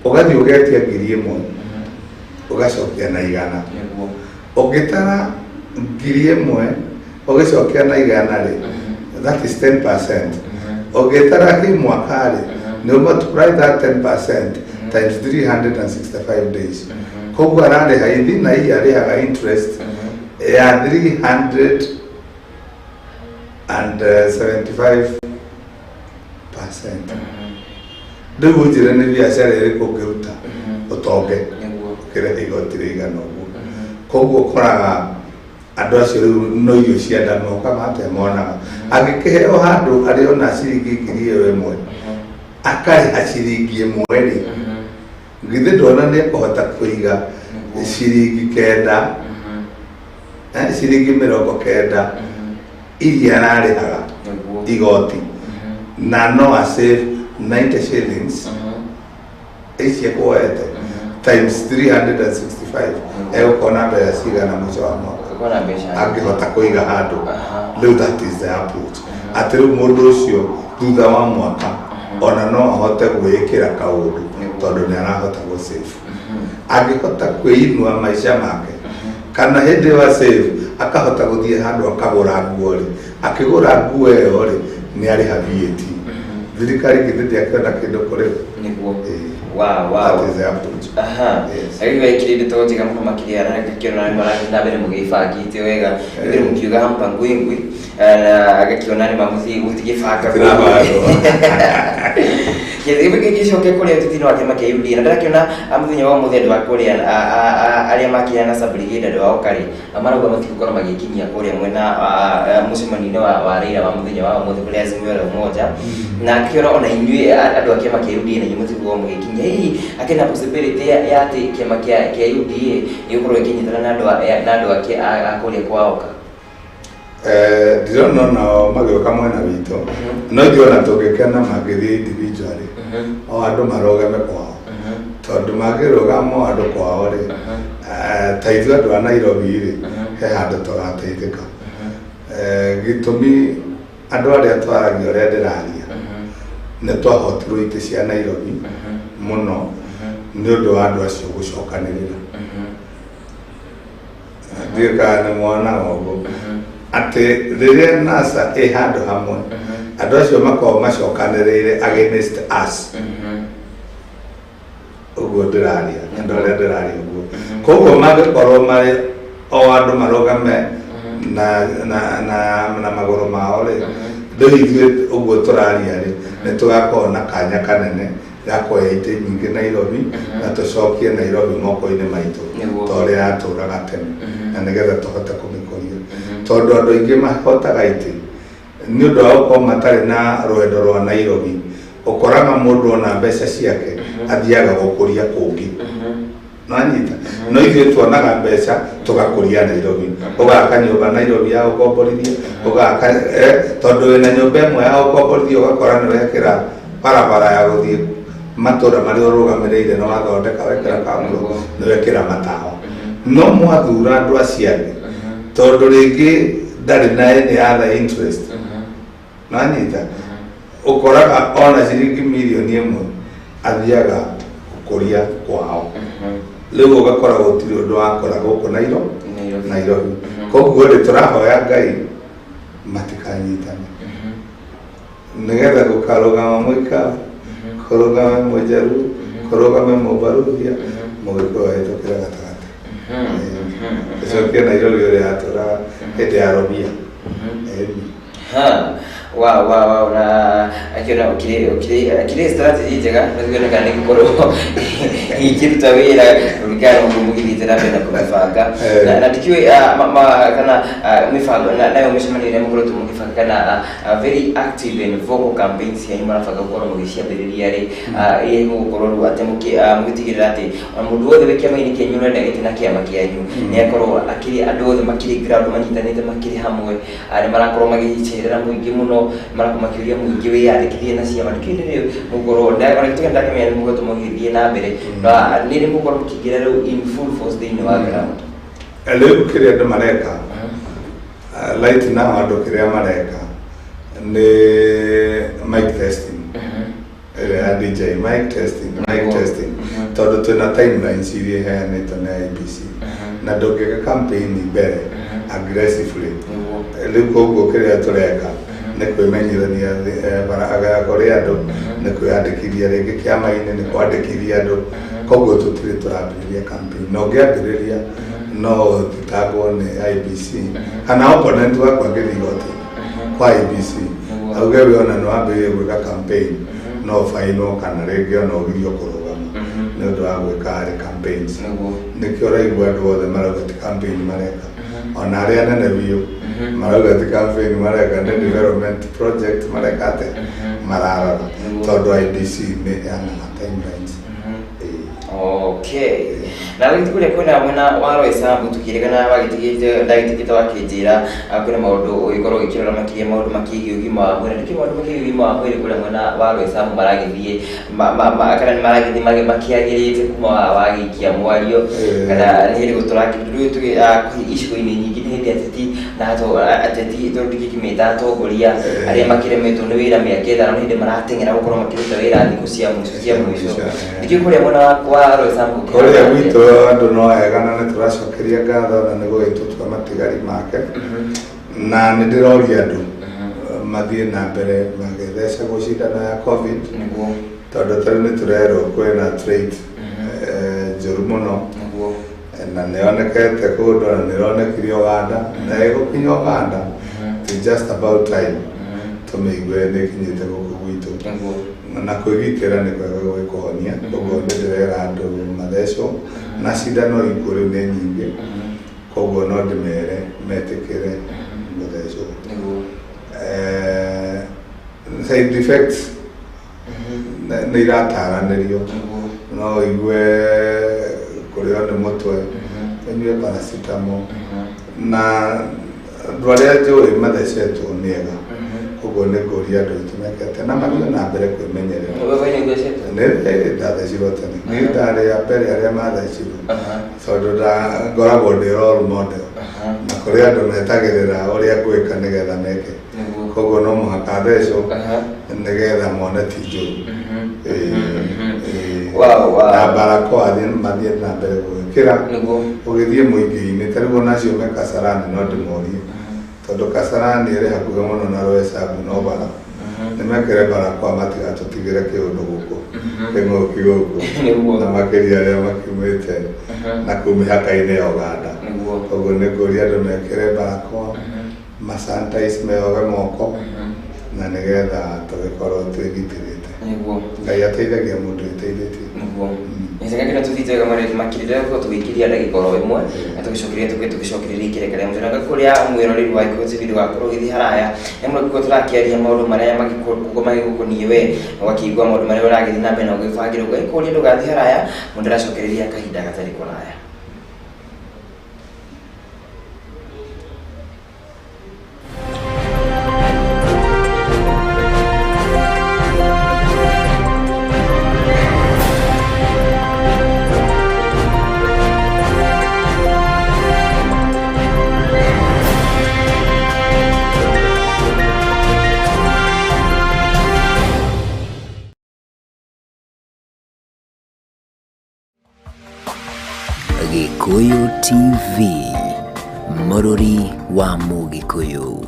Ũgathiĩ ũgetia 1,000, ũgacokia na 100. Ũngĩtara 1,000 ũgĩcokia na 100 rĩ, that is 10%. Ũngĩtara kĩ mwaka rĩ, nĩ multiply that 10% times 365 days. Koguo ararĩha ithi na iya arĩhaga interest ya 375%. Rĩu ũnjĩre nĩ biacara ĩrĩkũ ũngĩruta ũtonge ũkĩrĩha igoti rĩigana ũguo? Koguo ũkoraga andũ acio rĩu no irio cia nda mokaga atĩa monaga. Angĩkĩheo handũ arĩ ona ciringi 1,000 akarĩha ciringi 1 rĩ, githĩ ndona nĩ ekũhota kũiga ciringi 9, ciringi 90 iria ararĩhaga igoti, na no a save 90 shillings ici ekuoete times 365, egũkorwo na mbeca cigana mũico wa mwaka? Gũkorwo na mbeca. Angĩhota kũiga handũ. Rĩu that is the approach, atĩ rĩu mũndũ ũcio thutha wa mwaka ona no ahote gwĩĩkĩra kaũndũ, tondũ nĩ arahota gũ save. Angĩhota kwĩinua maica make, kana hĩndĩ ĩyo save akahota gũthiĩ handũ akagũra nguo rĩ, akĩgũra nguo ĩyo rĩ, nĩ arĩha VAT. Thirikari githĩ ndĩakĩona kĩndũ kũrĩ we? Nĩguo. Ĩĩ. Wow. That is the approach. Yes. Rĩu wekire ndeto njega mũno makĩria, na ngakĩona nĩ marathiĩ na mbere mũgĩbangĩte wega. Ithuĩ mũkiuga hampa ngwingwi, na agakĩona nĩ mamũthiĩ gũtigĩbanga. Gũtirabangwo. Gĩcoke kũrĩa ũteti-inĩ wa kĩama kĩa UDA, na ndĩrakĩona mũthenya wa ũmũthĩ andũ a kũrĩa arĩa makĩrĩa na sub-brigade, andũ ao karĩ marauga matigũkorwo magĩkinyia kũrĩa mwena mũcemanio-inĩ wa Raila wa mũthenya wa ũmũthĩ kũrĩa Azimio la Umoja. Na ngĩkĩona ona inyuĩ andũ a kĩama kĩa UDA na inyuĩ mũtigũkorwo mũgĩkinyia. Hihi akĩna possibility ya atĩ kĩama kĩa UDA gĩgũkorwo gĩkĩnyitana na andũ a kũrĩa kwa Oka? Ndirona onao magĩũka mwena witũ, no ithuĩ ona tũngĩkena mangĩthiĩ individually, o andũ marũgame kwao, tondũ mangĩrũgama o andũ kwao rĩ, ta ithuĩ andũ a Nairobi rĩ, he handũ tũgateithĩka. Gĩtũmi andũ arĩa twaragia ũrĩa ndĩraria, nĩ twahotirwo itĩ cia Nairobi mũno nĩ ũndũ wa andũ acio gũcokanĩrĩra. Ndiũĩ kana nĩ mwonaga ũguo, atĩ rĩrĩa NASA ĩ handũ hamwe, andũ acio makoragwo macokanĩrĩire against us. Ũguo ndĩraria, andũ arĩa ndĩraria ũguo, koguo mangĩkorwo marĩ o andũ marũgame na magũrũ mao rĩ, rĩu ithuĩ ũguo tũraria rĩ, nĩ tũgakorwo na kanya kanene ga kuoya itĩ nyingĩ Nairobi, na tũcokie Nairobi moko-inĩ maitũ ta ũrĩa yatũraga tene, na nĩgetha tũhote kũmĩkũria, tondũ andũ aingĩ mahotaga itĩ nĩ ũndũ wa gũkorwo matarĩ na rwendo rwa Nairobi. Ũkoraga mũndũ ona mbeca ciake athiaga gũkũria kũngĩ, nanyita. No ithuĩ tuonaga mbeca tũgakũria Nairobi, ũgaka nyũmba Nairobi ya gũkomborithia, ũgaka tondũ wĩna nyũmba ĩmwe ya gũkomborithia, ũgakora nĩ wekĩra barabara ya gũthiĩ matũra marĩa ũrũgamĩrĩire, nĩ wathondeka, wekĩra kaburo, nĩ wekĩra matawa. No mwathura andũ acio angĩ, tondũ rĩngĩ ndarĩ na any other interest, nanyita, ũkoraga ona ciringi 1 mirioni athiaga gũkũria kwao. Rĩu ũgakora gũtirĩ ũndũ wakora gũkũ Nairobi. Nairobi. Koguo rĩ, tũrahoya Ngai matikanyitane, nĩgetha gũkarũgama mũikabu, kũrũgame mũjaruo, kũrũgame mũbaruthia, mũgĩkũyũ ahĩtũkĩre gatagatĩ, tũcokie Nairobi ũrĩa yatũraga hĩndĩ ya Robia. Ĩni. Ha, wow, na Ndakĩona ũkĩrĩ strategy njega na tuone kana nĩgũkorwo ikĩruta wĩra kũringana na ũguo mũgĩthiĩte na mbere na kũmĩbanga. Na ndikĩũĩ kana mĩbango nayo mĩcemanio ĩrĩa mũkoretwo mũgĩbanga kana very active and vocal campaigns cianyu mũrabanga gũkorwo mũgĩciambĩrĩria rĩ, ĩ mũgũkorwo rĩu atĩ mũgĩtigĩrĩra atĩ ona mũndũ wothe wĩ kĩama-inĩ kĩanyu ũrenda gĩtĩ na kĩama kĩanyu nĩ akorwo akĩrĩ andũ othe makĩrĩ ground manyitanĩte makĩrĩ hamwe, nĩ marakorwo magĩcerera mũingĩ mũno, marakorwo makĩũria mũingĩ wĩyandĩkithie na ciama. Ndikĩũĩ nĩ rĩ mũgũkorwo ona gĩtũmi ndakĩmenya nĩ mũgũkorwo mũgĩthiĩ na mbere na nĩ rĩ mũgũkorwo mũkĩingĩra rĩu in full force thĩinĩ wa ground? Rĩu kĩrĩa andũ mareka right now, andũ kĩrĩa mareka nĩ mic testing ĩrĩa ya DJ, mic testing, mic testing, tondũ twĩna timelines iria iheanĩtwo nĩ IEBC na ndũngĩka campaign mbere aggressively. Rĩu koguo kĩrĩa tũreka nĩ kwĩmenyithania kũrĩ andũ, nĩ kwĩyandĩkithia rĩngĩ kĩama-inĩ, nĩ kwandĩkithia andũ. Koguo tũtirĩ tũrambĩrĩria campaign, na ũngĩambĩrĩria no ũthitangwo nĩ IEBC kana opponent waku angĩthiĩ igoti kwa IEBC auge we ona nĩ wambĩrĩrie gwĩka campaign, no ũbainwo kana rĩngĩ ona ũgirio kũrũgama nĩ ũndũ wa gwĩka arĩ campaigns. Nĩkĩo ũraigua andũ othe marauga ti campaign mareka, ona arĩa anene biũ marauga ti campaign mareka, nĩ development project mareka atĩa, mararora, tondũ IEBC nĩ ĩheanaga timelines. Ĩĩ. Okay. Na gũgĩthiĩ kũrĩa kwĩna mwena wa Roysambu, tũkĩrĩgana wagĩtigĩte ndagĩtigĩte wakĩnjĩra kwĩna maũndũ ũgĩkorwo ũgĩkĩrora makĩria maũndũ makĩgiĩ ũgima wa mwĩrĩ. Nĩkĩ maũndũ makĩgiĩ ũgima wa mwĩrĩ kũrĩa mwena wa Roysambu maragĩthiĩ kana nĩ maragĩthiĩ makĩagĩrĩte kuma wagĩikia mwario, kana nĩ hĩndĩ gũtũrakĩ rĩu tũgĩ icigo-inĩ nyingĩ nĩ hĩndĩ ateti na ateti tondũ ndingĩkĩmĩta atongoria arĩa makĩremetwo nĩ wĩra mĩaka 5 nĩ hĩndĩ marateng'era gũkorwo makĩruta wĩra thikũ cia mũico cia mũico. Nĩkĩ kũrĩa mwena wa Roysambu? Kũrĩa gwitũ andũ no ega na nĩ tũracokeria ngatho na nĩ gũgĩtũtua matigari make, na nĩ ndĩroria andũ mathiĩ na mbere magĩthecagwo cindano ya COVID, tondũ tarĩu nĩ tũrerwo kwĩna trait njũru mũno na nĩ yonekete kũndũ na nĩ ĩronekire Uganda na ĩgũkinya Uganda. It's just about time tũmĩigue nĩ ĩkinyĩte gũkũ gwitũ. Na kwĩgitĩra nĩ kwega gwĩ kũhonia, koguo nĩ ndĩrera andũ mathecwo na cindano ikuo rĩu nĩ nyingĩ, koguo no ndĩmere metĩkĩre gũthecwo. Side effects nĩ irataranĩrio, no ũigue kũrĩo nĩ mũtwe, ũnyue paracetamol, na andũ arĩa njũĩ mathecetwo nĩ ega, koguo nĩ ngũria andũ aitũ meke atĩa na mathiĩ na mbere kwĩmenyerera. Wewe nĩ ũthecetwo? Nĩ ndathecirwo tene, niĩ ndarĩ a mbere arĩa mathecirwo, tondũ ngoragwo ndĩ role model na kũrĩ andũ metagĩrĩra ũrĩa ngwĩka nĩgetha meke, koguo no mũhaka thecwo nĩgetha mone ti njũru. Ĩĩ. Na barakoa mathiĩ na mbere gwĩkĩra ũgĩthiĩ mũingĩ-inĩ. Ta rĩu onacio me Kasarani, no ndĩmorie, tondũ Kasarani ĩrĩ hakuhĩ mũno na Roysambu, no bara nĩ mekĩre barakoa matigatũtigĩre kĩũndũ gũkũ, kĩng'ũki gũkũ, na makĩria arĩa makiumĩte na kũu mĩhaka-inĩ ya Uganda. Koguo nĩ ngũria andũ mekĩre barakoa, masanitize, meoge moko, na nĩgetha tũgĩkorwo twĩgitĩrĩte. Ngai ateithagia mũndũ wĩteithĩtie. Nĩcega kĩrĩa tũthiĩte wega makĩria rĩrĩa tũkorwo tũgĩikĩria ndagĩka oro ĩmwe na tũgĩcokeria tũgĩcokereria ikĩreka rĩa mũico na kũrĩa mwĩroreri wa Gĩkũyũ TV ndũgakorwo ũgĩthiĩ haraya nĩ mũno gũkorwo tũrakĩaria maũndũ marĩa magĩgũkoniĩ we, ũgakĩigua maũndũ marĩa ũragĩthiĩ na mbere na ũgĩbangĩra. Ũgakũria ndũgathiĩ haraya, mũndũ aracokereria kahinda gatarĩ kũraya. Gĩkũyũ TV, mũrũri wa Mũgĩkũyũ.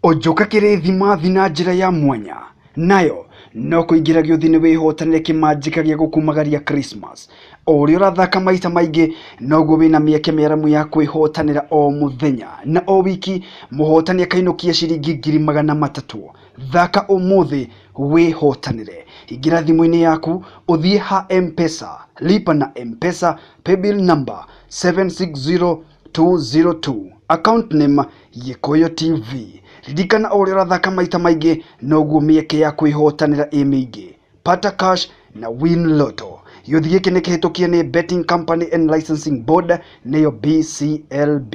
Ũnjũkagĩrĩ thimathi na njĩra ya mwanya nayo No kũingĩra gĩũthi-inĩ wĩhotanĩre kĩmanjĩka gĩa gũkumagaria Christmas. O ũrĩa ũrathaka maita maingĩ noguo wĩna mĩeke mĩaramu ya kwĩhotanĩra o mũthenya na o wiki mũhotani akainũkia ciringi 300,000. Thaka ũmũthĩ wĩhotanĩre. Ingĩra thimũ-inĩ yaku ũthiĩ ha M-Pesa, lipa na M-Pesa, paybill number 760202, account name Gĩkũyũ TV. Ririkana o ũrĩa ũrathaka maita maingĩ noguo mĩeke ya kwĩhotanĩra ĩ mĩingĩ. Pata Cash na Win Lotto. Gĩũthi gĩkĩ nĩ kĩhĩtũkie nĩ Betting Company and Licensing Board nĩyo BCLB.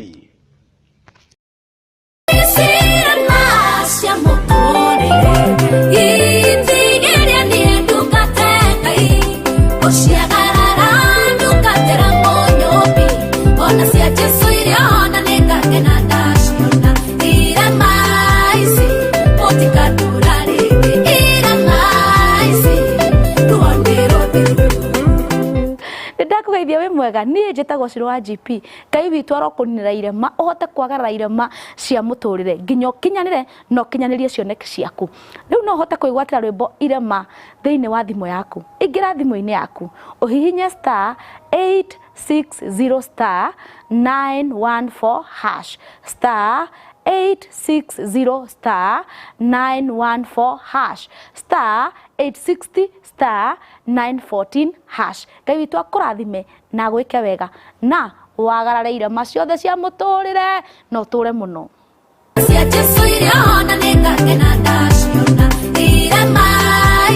Ndakũgeithia wĩ mwega. Niĩ njĩtagwo Ciro wa GP. Ngai witũ arokũninĩra irema ũhote kwagarara irema cia mũtũrĩre nginya ũkinyanĩre na ũkinyanĩrie cioneki ciaku. Rĩu no ũhote kwĩgwatĩra rwĩmbo irema thĩinĩ wa thimũ yaku. Ingĩra thimũ-inĩ yaku ũhihinye star 860 star 914 hash, star 860 star 914 hash, star 860 star 914 hash. Ngai witũ akũrathime na agwĩke wega na wagarare irema ciothe cia mũtũrĩre na ũtũre mũno. Cia Jesu iria ona nĩngakena ndaciona, irema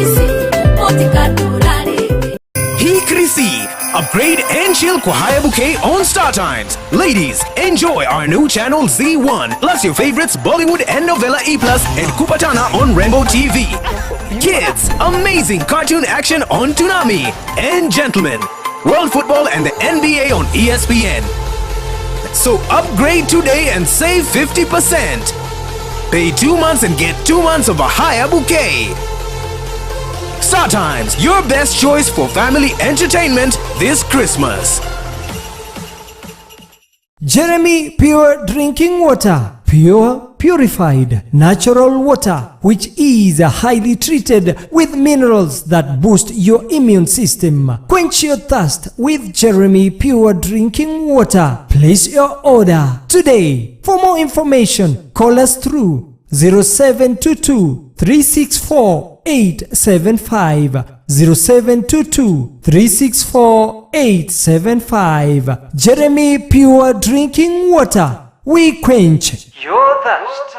ici mũtikatũra rĩngĩ. Hii Krisi, upgrade and chill kwa Haya Bouquet on Star Times. Ladies, enjoy our new channel Z1, plus your favorites Bollywood and Novella E Plus and Kupatana on Rainbow TV. Kids, amazing cartoon action on Toonami. And gentlemen, World Football and the NBA on ESPN. So upgrade today and save 50%. Pay 2 months and get 2 months of a Haya Bouquet. Star Times, your best choice for family entertainment this Christmas. Jeremy Pure Drinking Water. Pure, purified, natural water, which is highly treated with minerals that boost your immune system. Quench your thirst with Jeremy Pure Drinking Water. Place your order today. For more information, call us through 0722 364 875, 0722 364 875. Jeremy Pure Drinking Water. We quench your thirst.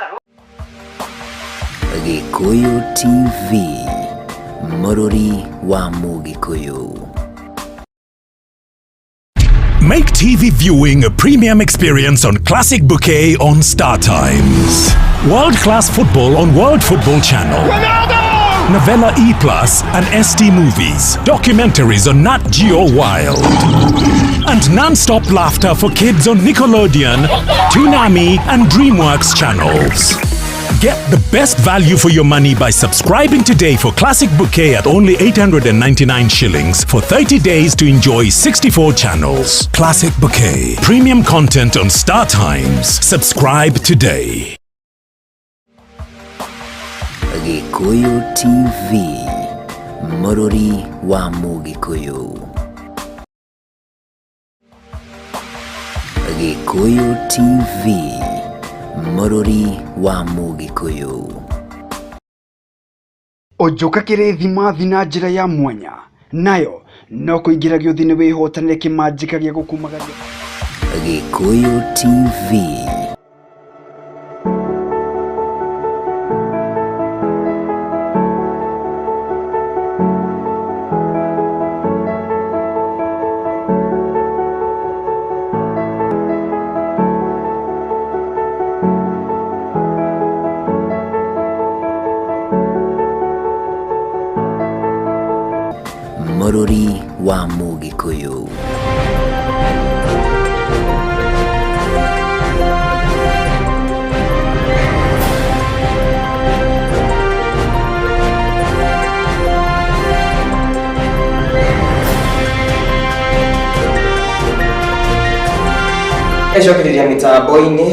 Gĩkũyũ TV, mũrũri wa Mũgĩkũyũ. Make TV viewing a premium experience on Classic Bouquet on Star Times. World-class football on World Football Channel. Ronaldo! Novella E Plus and ST Movies. Documentaries on Nat Geo Wild. And non-stop laughter for kids on Nickelodeon, Toonami and DreamWorks channels. Get the best value for your money by subscribing today for Classic Bouquet at only 899 shillings for 30 days to enjoy 64 channels. Classic Bouquet. Premium content on Star Times. Subscribe today. Gĩkũyũ TV, mũrũri wa Mũgĩkũyũ. Gĩkũyũ TV, mũrũri wa Mũgĩkũyũ. Ũnjũka kĩrĩthimathi na njĩra ya mwanya nayo no kũingĩra gĩũthi-inĩ wĩhotanĩre kĩmanjĩka gĩa gũkumagaria. Gĩkũyũ TV. Mũrũri wa Mũgĩkũyũ. Twagĩcokereria mĩtambo-inĩ,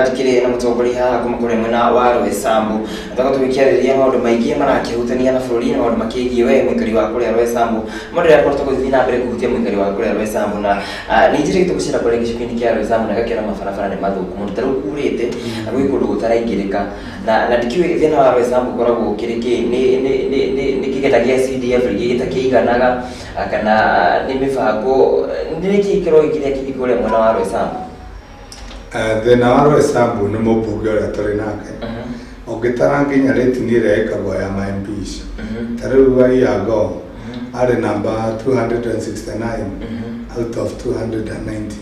tukĩrĩ na mũtongoria haha kuma kũrĩa mwena wa Roysambu, na twakorwo tũgĩkĩarĩrĩria maũndũ maingĩ marakĩhutania na bũrũri na maũndũ makĩgiĩ we mũikari wa kũrĩa Roysambu, maũndũ arĩa akoretwo gũthiĩ na mbere kũhutia mũikari wa kũrĩa Roysambu. Na nĩ njĩrĩgĩte gũcera kũrĩa gĩcigo-inĩ kĩa Roysambu na ngakĩona mabarabara nĩ mathũku mũno, ta rĩu kurĩte na gwĩ kũndũ gũtaraingĩrĩka, na ndikĩũĩ thĩna wa Roysambu ũkoragwo ũkĩrĩ kĩ, nĩ kĩgĩna gĩa CDF rĩngĩ gĩtakĩiganaga, kana nĩ mĩbango, nĩ kĩĩ kĩrogĩ kĩrĩa kĩngĩ kũrĩa mwena wa Roysambu? Thĩna wa Roysambu nĩ mũmbunge ũrĩa tũrĩ nake. Ũngĩtara nginya rating ĩrĩa ĩkagwo ya ma MPs, ta rĩu Waiyango arĩ namba 269 out of 290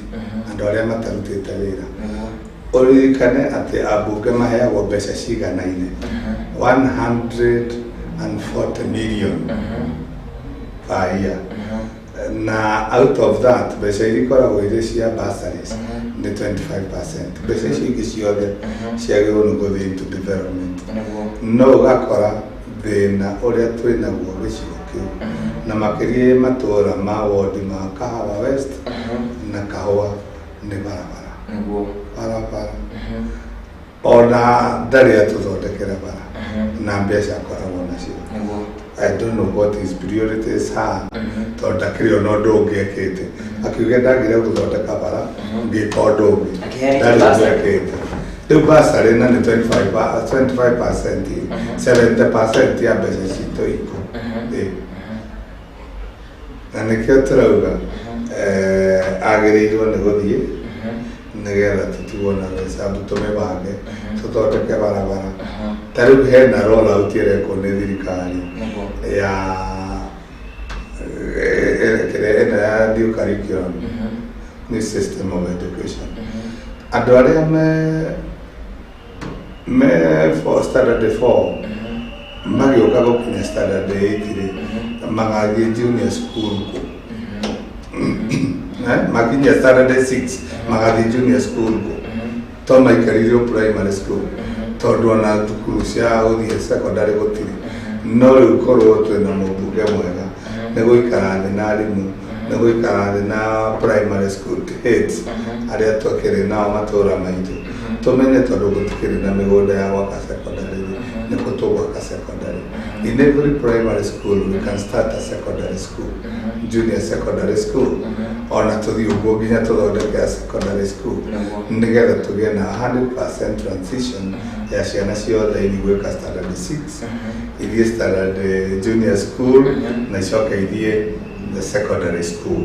andũ arĩa matarutĩte wĩra. Ũririkane atĩ ambunge maheagwo mbeca ciganaine 140 million per year, na out of that mbeca iria ikoragwo irĩ cia bursaries nĩ 25%. Mbeca icio ingĩ ciothe ciagĩrĩirwo nĩ gũthiĩ into development. No ũgakora thĩna ũrĩa twĩ naguo gĩcigo kĩu, na makĩria matũra ma wodi ma Kahawa West na Kahũa, nĩ barabara. Barabara ona ndarĩ atũthondekera bara na mbeca akoragwo nacio. I don't know what his priorities are, tondũ ndakĩrĩ ona ũndũ ũngĩ ekĩte. Akiuga ndagire gũthondeka bara, ngĩka ũndũ ũngĩ. Akĩheana ndarĩ ũndũ bursary. Ekĩte. Rĩu bursary na nĩ 25%, 70% ya mbeca citũ iko. Ĩ. Na nĩkĩo tũrauga agĩrĩirwo nĩ gũthiĩ nĩgetha tũtigwo na Roysambu, tũmĩbange, tũthondeke barabara. Ta rĩu hena rollout ĩrekwo nĩ thirikari ya kĩrĩa ĩno ya new curriculum, new system of education. Andũ arĩa me for standard 4 magĩũka gũkinya standard 8 rĩ, magathiĩ junior school kũ? Makinya standard 6 magathiĩ junior school kũ? To maikaririo primary school, tondũ ona thukuru cia gũthiĩ secondary gũtirĩ. No rĩu korwo twĩna mũmbunge mwega, nĩ gũikara thĩ na arimũ, nĩ gũikara thĩ na primary school heads arĩa twakĩrĩ nao matũra maitũ, tũmenye tondũ gũtikĩrĩ na mĩgũnda ya gwaka secondary rĩ, nĩ kũ tũgwaka secondary. In every primary school we can start a secondary school, junior secondary school, ona tũthiĩ ũguo nginya tũthondeke a secondary school, nĩgetha tũgĩe na 100% transition ya ciana ciothe iria gwĩka standard 6 ithiĩ standard junior school na icoke ithiĩ the secondary school.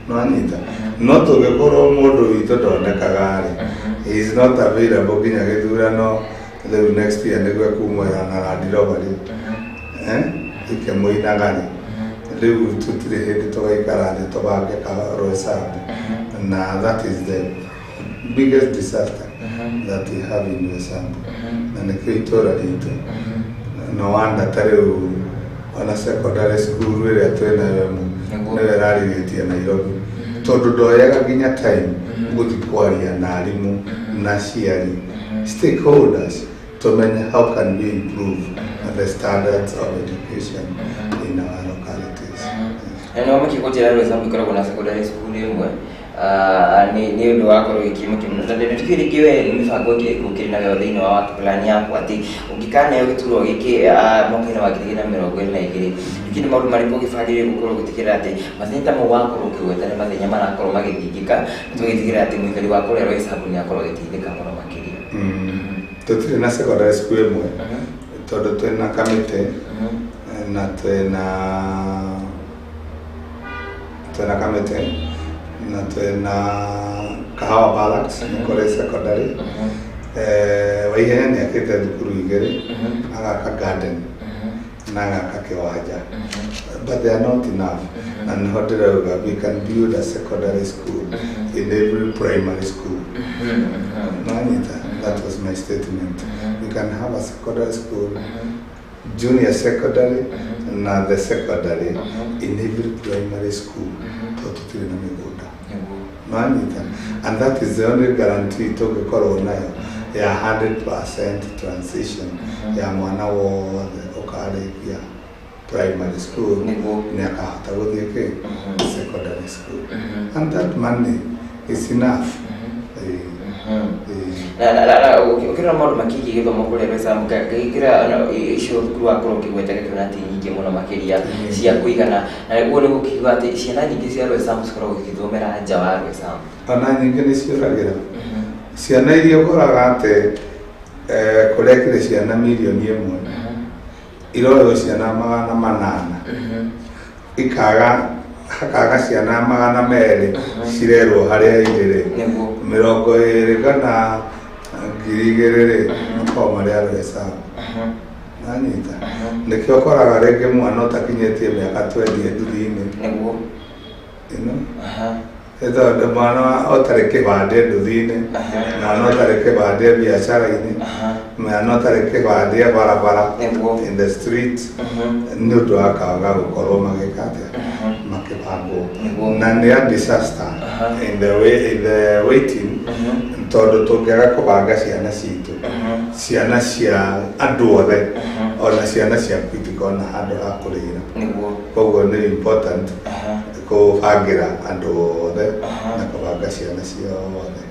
No anyita, no tũngĩkorwo mũndũ witũ ndonekaga rĩ, he is not available nginya gĩthurano rĩu next year nĩguo ekumwĩra na Land Rover rĩ, ikĩmũinaga rĩ, rĩu tũtirĩ hĩndĩ tũgaikara thĩ tũbange ka Roysambu. Na that is the biggest disaster that we have in Roysambu, na nĩkĩo itũra ritũ, no wonder ta rĩu ona secondary school ĩrĩa twĩnayo ĩmwe nĩyo ĩrarigĩtie Nairobi, tondũ ndoyaga nginya time gũthiĩ kwaria na arimũ na aciari, stakeholders, tũmenye how can we improve the standards of education in our localities. Na nĩo makĩgũnjĩra Roysambu ĩkoragwo na secondary school ĩmwe. Nĩ ũndũ wa korwo gĩkĩmo kĩmwe, tondũ ndikĩũĩ rĩngĩ we nĩ mĩbango ĩngĩ ĩrĩkũ ũkĩrĩ nayo thĩinĩ wa work plan yaku, atĩ ũngĩkaneo gĩturwa gĩkĩ mwaka-inĩ wa 2022, ningĩ nĩ maũndũ marĩkũ ũgĩbangĩrĩire gũkorwo ũgĩtigĩrĩra atĩ mathĩna ta mau wakorwo ũkĩgweta nĩ mathĩna marakorwo magĩthingĩka, na tũgĩtigĩrĩra atĩ mũikari wa kũrĩa Roysambu nĩ akorwo agĩteithĩka mũno makĩria? Tũtirĩ na secondary school ĩmwe, tondũ twĩna kamĩtĩ na twĩna kamĩtĩ na twĩna Kahawa Barracks, nĩ kũrĩ secondary. Waihenya nĩ akĩte thukuru igĩrĩ, agaka garden na agaka kĩwanja, but they are not enough. Na nĩho ndĩrauga we can build a secondary school in every primary school. Nanyita, that was my statement. We can have a secondary school, junior secondary na the secondary in every primary school, tondũ tũtirĩ na mĩgũnda. Nanyita, and that is the only guarantee tũngĩkorwo nayo ya 100% transition ya mwana wothe ũkarĩkia primary school nĩ akahota gũthiĩ kĩ secondary school, and that money is enough. Na ũkĩrora maũndũ makĩgiĩ gĩthomo kũrĩa Roysambu, ngĩkĩra icio thukuru wakorwo ũkĩgweta gĩkĩona atĩ nyingĩ mũno makĩria cia kũigana, na ũguo nĩ gũkiuga atĩ ciana nyingĩ cia Roysambu cikoragwo igĩthomera nja wa Roysambu. Ona nyingĩ nĩ ciũragĩra ciana iria ũkoraga atĩ kũrĩa kĩrĩ ciana 1,000,000 iroywo ciana 800, ikaga hakaga ciana 200 cirerwo harĩa irĩ rĩ, 20 kana 2,000 rĩ, makoragwo marĩ a Roysambu. Nanyita nĩkĩo ũkoraga rĩngĩ mwana ũtakinyĩtie mĩaka 20 nduthi-inĩ. Ĩno tondũ mwana ũtarĩ kĩbandĩ nduthi-inĩ, mwana ũtarĩ kĩbandĩ biacara-inĩ, mwana ũtarĩ kĩbandĩ barabara, in the street, nĩ ũndũ wa kaga gũkorwo magĩka atĩa, makĩbangwo, na nĩ a disaster in the way, in the waiting, tondũ tũngĩaga kũbanga ciana citũ, ciana cia andũ othe, ona ciana ciaku itikona handũ ha kũrĩra. Koguo nĩ important kũbangĩra andũ othe na kũbanga ciana ciothe.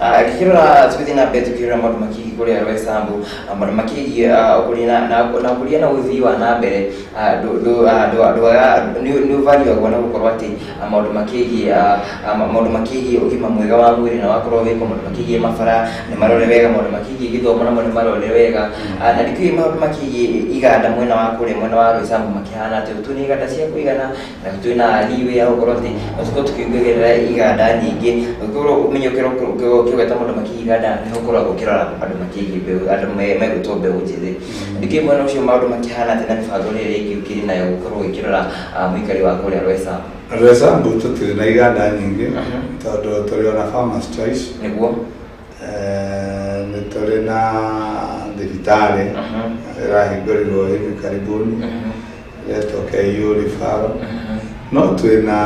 Ngĩkĩrora tũgĩthiĩ na mbere tũkĩrora maũndũ makĩgiĩ kũrĩa Roysambu, maũndũ makĩgiĩ ũkũria na ũkũria na ũthii wa na mbere, nĩ ũvariagwo na gũkorwo atĩ maũndũ makĩgiĩ ũgima mwega wa mwĩrĩ na wakorwo wĩkwo, maũndũ makĩgiĩ mabara nĩ marore wega, maũndũ makĩgiĩ gĩthomo namo nĩ marore wega. Na ndikĩũĩ maũndũ makĩgiĩ iganda mwena wa kũrĩa mwena wa Roysambu makĩhana atĩa, twĩna iganda cia kũigana na twĩna leeway ya gũkorwo atĩ no tũkorwo tũkĩongerera iganda nyingĩ, ũkorwo ũmenye ũkĩgweta maũndũ makĩgiĩ iganda nĩ ũkoragwo ũkĩrora andũ makĩgiĩ mbeũ, andũ megwĩtwo mbeũ njĩthĩ. Ndikĩũĩ mwena ũcio maũndũ makĩhana atĩa na mĩbango ĩrĩa ĩngĩ ũkĩrĩ nayo gũkorwo ũgĩkĩrora mũikari wa kũrĩa Roysambu. Roysambu tũtirĩ na iganda nyingĩ tondũ tũrĩ ona Farmers Choice. Nĩ tũrĩ na thibitarĩ ĩrahingũrirwo hivi karibuni ĩretwo KU Referral. No twĩna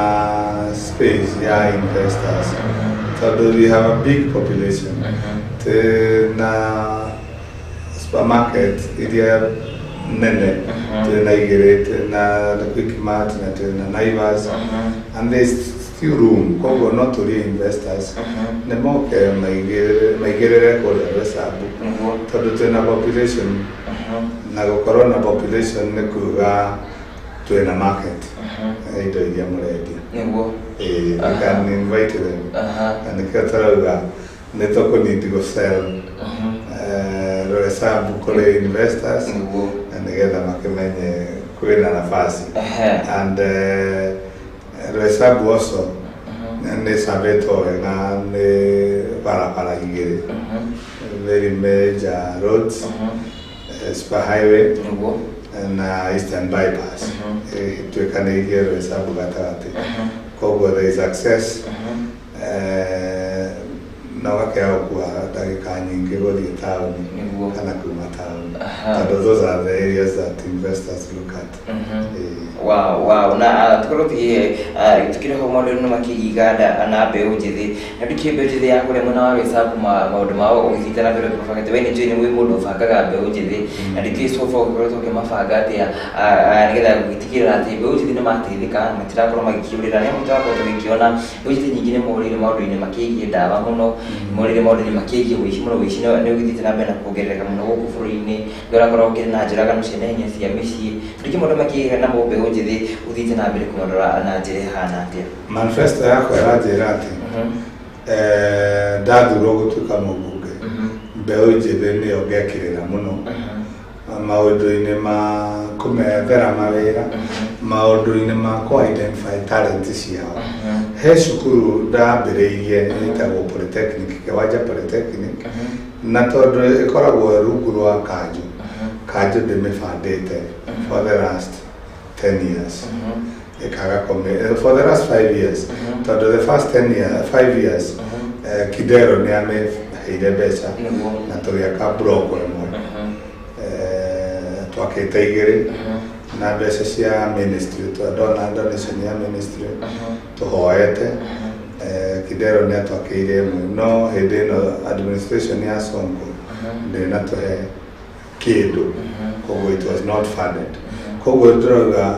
space ya investors tondũ we have a big population. Twĩna supermarket iria nene, twĩna igĩrĩ, twĩna Quickmart na twĩna Naivas, and there's still room. Koguo no tũrie investors nĩ moke maigĩrĩre kũrĩa Roysambu tondũ twĩna population, na gũkorwo na population nĩ kuga twĩna market ya indo iria mũrendia. We can invite them. Na nĩkĩo tũrauga nĩ tũkũnidi gũ-sell Roysambu kũrĩ investors na nĩgetha makĩmenye kwĩna nafasi. And Roysambu also nĩ cambĩtwo wega nĩ barabara igĩrĩ, very major roads, super highway na Eastern Bypass ĩtuĩkanĩirie Roysambu gatagatĩ. Koguo there is access, na ũgakĩaga gũkua ndagĩka nyingĩ gũthiĩ taũni kana kuma taũni, tondũ those are the areas that investors look at. Wow. Na tukorwo tukĩrĩ ho maũndũ-inĩ makĩgiĩ iganda na mbeũ njĩthĩ, na ndikĩũĩ mbeũ njĩthĩ ya kũrĩa mwena wa Roysambu maũndũ mao ũgĩthiĩte na mbere ũkĩmabanga atĩ we nĩ njũĩ nĩ wĩ mũndũ ũbangaga mbeũ njĩthĩ, na ndikĩũĩ so far ũgĩkoretwo ũkĩmabanga atĩa nĩgetha gũgĩtigĩrĩra atĩ mbeũ njĩthĩ nĩ mateithĩka, matirakorwo magĩkĩũrĩra, nĩ amu tũrakorwo tũgĩkĩona mbeũ njĩthĩ nyingĩ nĩ morĩire maũndũ-inĩ makĩgiĩ ndawa mũno, morĩire maũndũ-inĩ makĩgiĩ ũici mũno, ũici nĩ ũgĩthiĩte na mbere na kuongerereka mũno gũkũ bũrũri-inĩ, nĩ ũrakorwo ũkĩrĩ na njũragano cia naihenya cia mĩciĩ. Ndikĩũĩ maũndũ makĩgiĩ namo mbeũ njĩthĩ ũthiĩte na mbere kũmarora na njĩra ĩhana atĩa. Manifesto yakwa ĩranjĩra atĩ ndathurwo gũtuĩka mũmbunge, mbeũ njĩthĩ nĩyo ngekĩrĩra mũno maũndũ-inĩ ma kũmethera mawĩra, maũndũ-inĩ ma kũ-identify talent ciao. He cukuru ndambĩrĩirie ĩtagwo Polytechnic, Kĩwanja Polytechnic, na tondũ ĩkoragwo rungu rwa kanjũ, kanjũ ndĩmĩbandĩte for the last 10 years, ĩkaga for the last 5 years, tondũ the first 10 years, 5 years, Kidero nĩ amĩheire mbeca na tũgĩaka block ĩmwe. Twakĩte igĩrĩ na mbeca cia ministry, ndona donation ya ministry tũhoete. Kidero nĩ atwakĩire ĩmwe, no hĩndĩ ĩno administration ya Sonko ndĩnatũhe kĩndũ, koguo it was not funded. Koguo ndĩrauga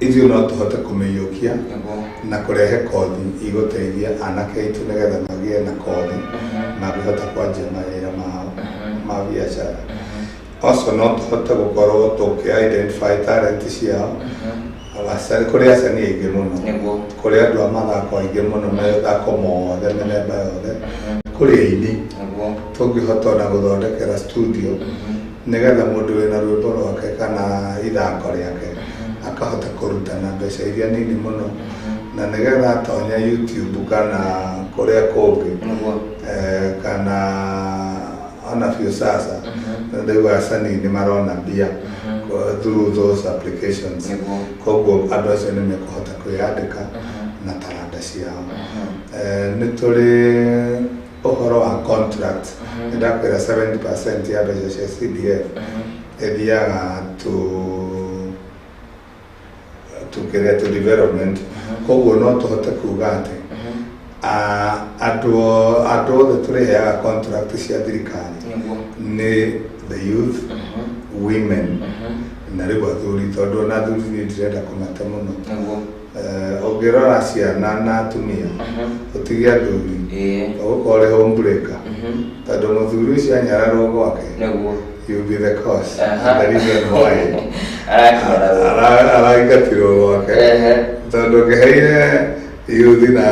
Ithuĩ no tũhote kũmĩiyũkia na kũrehe kothi igũteithia anake aitũ nĩgetha magĩe na kothi mangĩhota kwanjia mawĩra mao ma biacara. Also no tũhote gũkorwo tũkĩ identify talent ciao. Kũrĩ acani aingĩ mũno, kũrĩ andũ a mathako aingĩ mũno, mathako mothe, mĩthemba yothe, kũrĩ aini tũngĩhota ona gũthondekera studio nĩgetha mũndũ wĩna rwĩmbo rwake kana ithako rĩake akahota kũruta na mbeca iria nini mũno, na nĩgetha atonya YouTube kana kũrĩa kũngĩ kana ona biũ sasa rĩu acani nĩ marona mbia through those applications. Koguo andũ acio nĩ mekũhota kwĩyandĩka na taranda ciao. Nĩ tũrĩ ũhoro wa contract, nĩ ndakwĩra 70% ya mbeca cia CDF ĩthiaga to kĩrĩa to development. Koguo no tũhote kuga atĩ andũ othe tũrĩheaga contract cia thirikari nĩ the youth, women na rĩu athuri, tondũ ona athuri niĩ ndirenda kũmate mũno. Ũngĩrora ciana na atumia ũtige athuri ũgũkorwo ũrĩ home breaker, tondũ mũthuri ũcio anyararwo gwake you be the cause and the reason why araingatirwo gwake, tondũ ũngĩheire youth na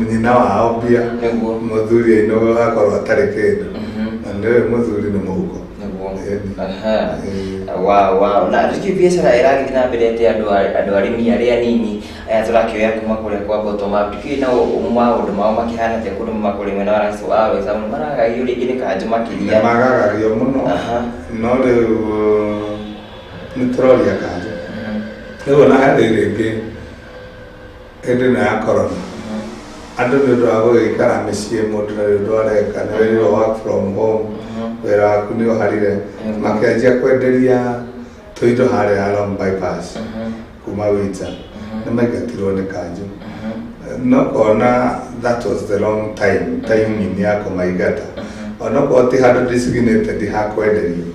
nyina wao mbia mũthuri ainũ akorwo atarĩ kĩndũ, na nĩwe mũthuri nĩ mũhuko. Wow, wow. Na rĩngĩ biacara ĩragĩthiĩ na mbere atĩ andũ arĩmi arĩa anini aya tũrakĩoya kuma kũrĩa kwa bottom up, ndikĩũĩ nao maũndũ mao makĩhana atĩa kũndũ makũrĩ mwena wa Roysambu, maragagio rĩngĩ nĩ kanjũ makĩria. Nĩ magagagio mũno, no rĩu nĩ tũroria kanjũ. Rĩu ona harĩ rĩngĩ hĩndĩ ĩno ya corona andũ nĩ ũndũ wa gũgĩikara mĩciĩ, mũndũ na ũndũ areka nĩ wĩrirwo work from home, wĩra waku nĩ ũharire, makĩanjia kwenderia tũindo harĩa Along Bypass kuma Wita, nĩ maingatirwo nĩ kanjũ. No kona that was the wrong time, timing ya kũmaingata. Onokorwo ti handũ designated ha kwenderio,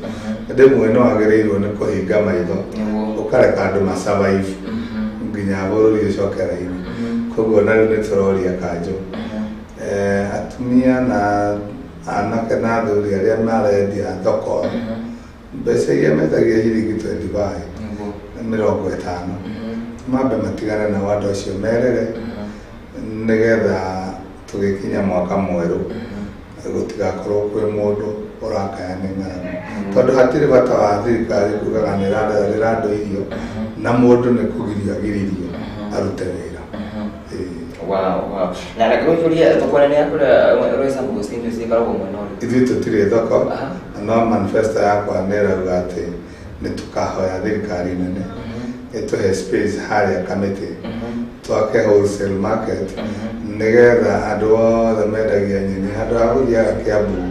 rĩmwe no wagĩrĩirwo nĩ kũhinga maitho ũkareka andũ ma survive nginya bũrũri ũcoke raini. Koguo na rĩu nĩ tũroria kanjũ atumia na anake na athuri arĩa marendia thoko mbeca iria metagia ciringi 25 50 mambe matigane na andũ acio merere nĩgetha tũgĩkinya mwaka mwerũ gũtigakorwo kwĩ mũndũ ũrakaya nĩ ng'aragu, tondũ hatirĩ bata wa thirikari kugaga nĩ ĩrarehera andũ irio na mũndũ nĩ kũgirio agiririo arute wĩra. Wow, wow. Na nakũria thoko nene ya kũrĩa Roysambu constituency ĩkoragwo mwena ũrĩkũ? Ithuĩ tũtirĩ thoko, no manifesto yakwa nĩ ĩrauga atĩ nĩ tũkahoya thirikari nene ĩtũhe space harĩa Kamĩtĩ twake wholesale market nĩgetha andũ othe mendagia nyeni handũ ha gũthiaga Kiambu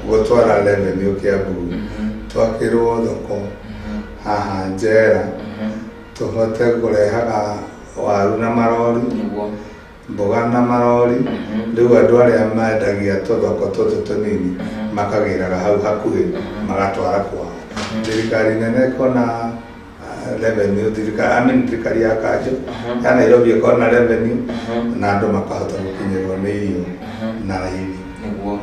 gũtwara revenue Kiambu, twakĩrwo thoko haha Njera tũhote kũrehaga waru na marori, mboga na marori, rĩu andũ arĩa mendagia tũthoko tũtũ tũnini makagĩraga hau hakuhĩ magatwara kwao. Thirikari nene ĩkona revenue, thirikari I mean thirikari ya kanjũ ya Nairobi ĩkona revenue na andũ makahota gũkinyĩrwo nĩ irio na raithi. Nĩguo.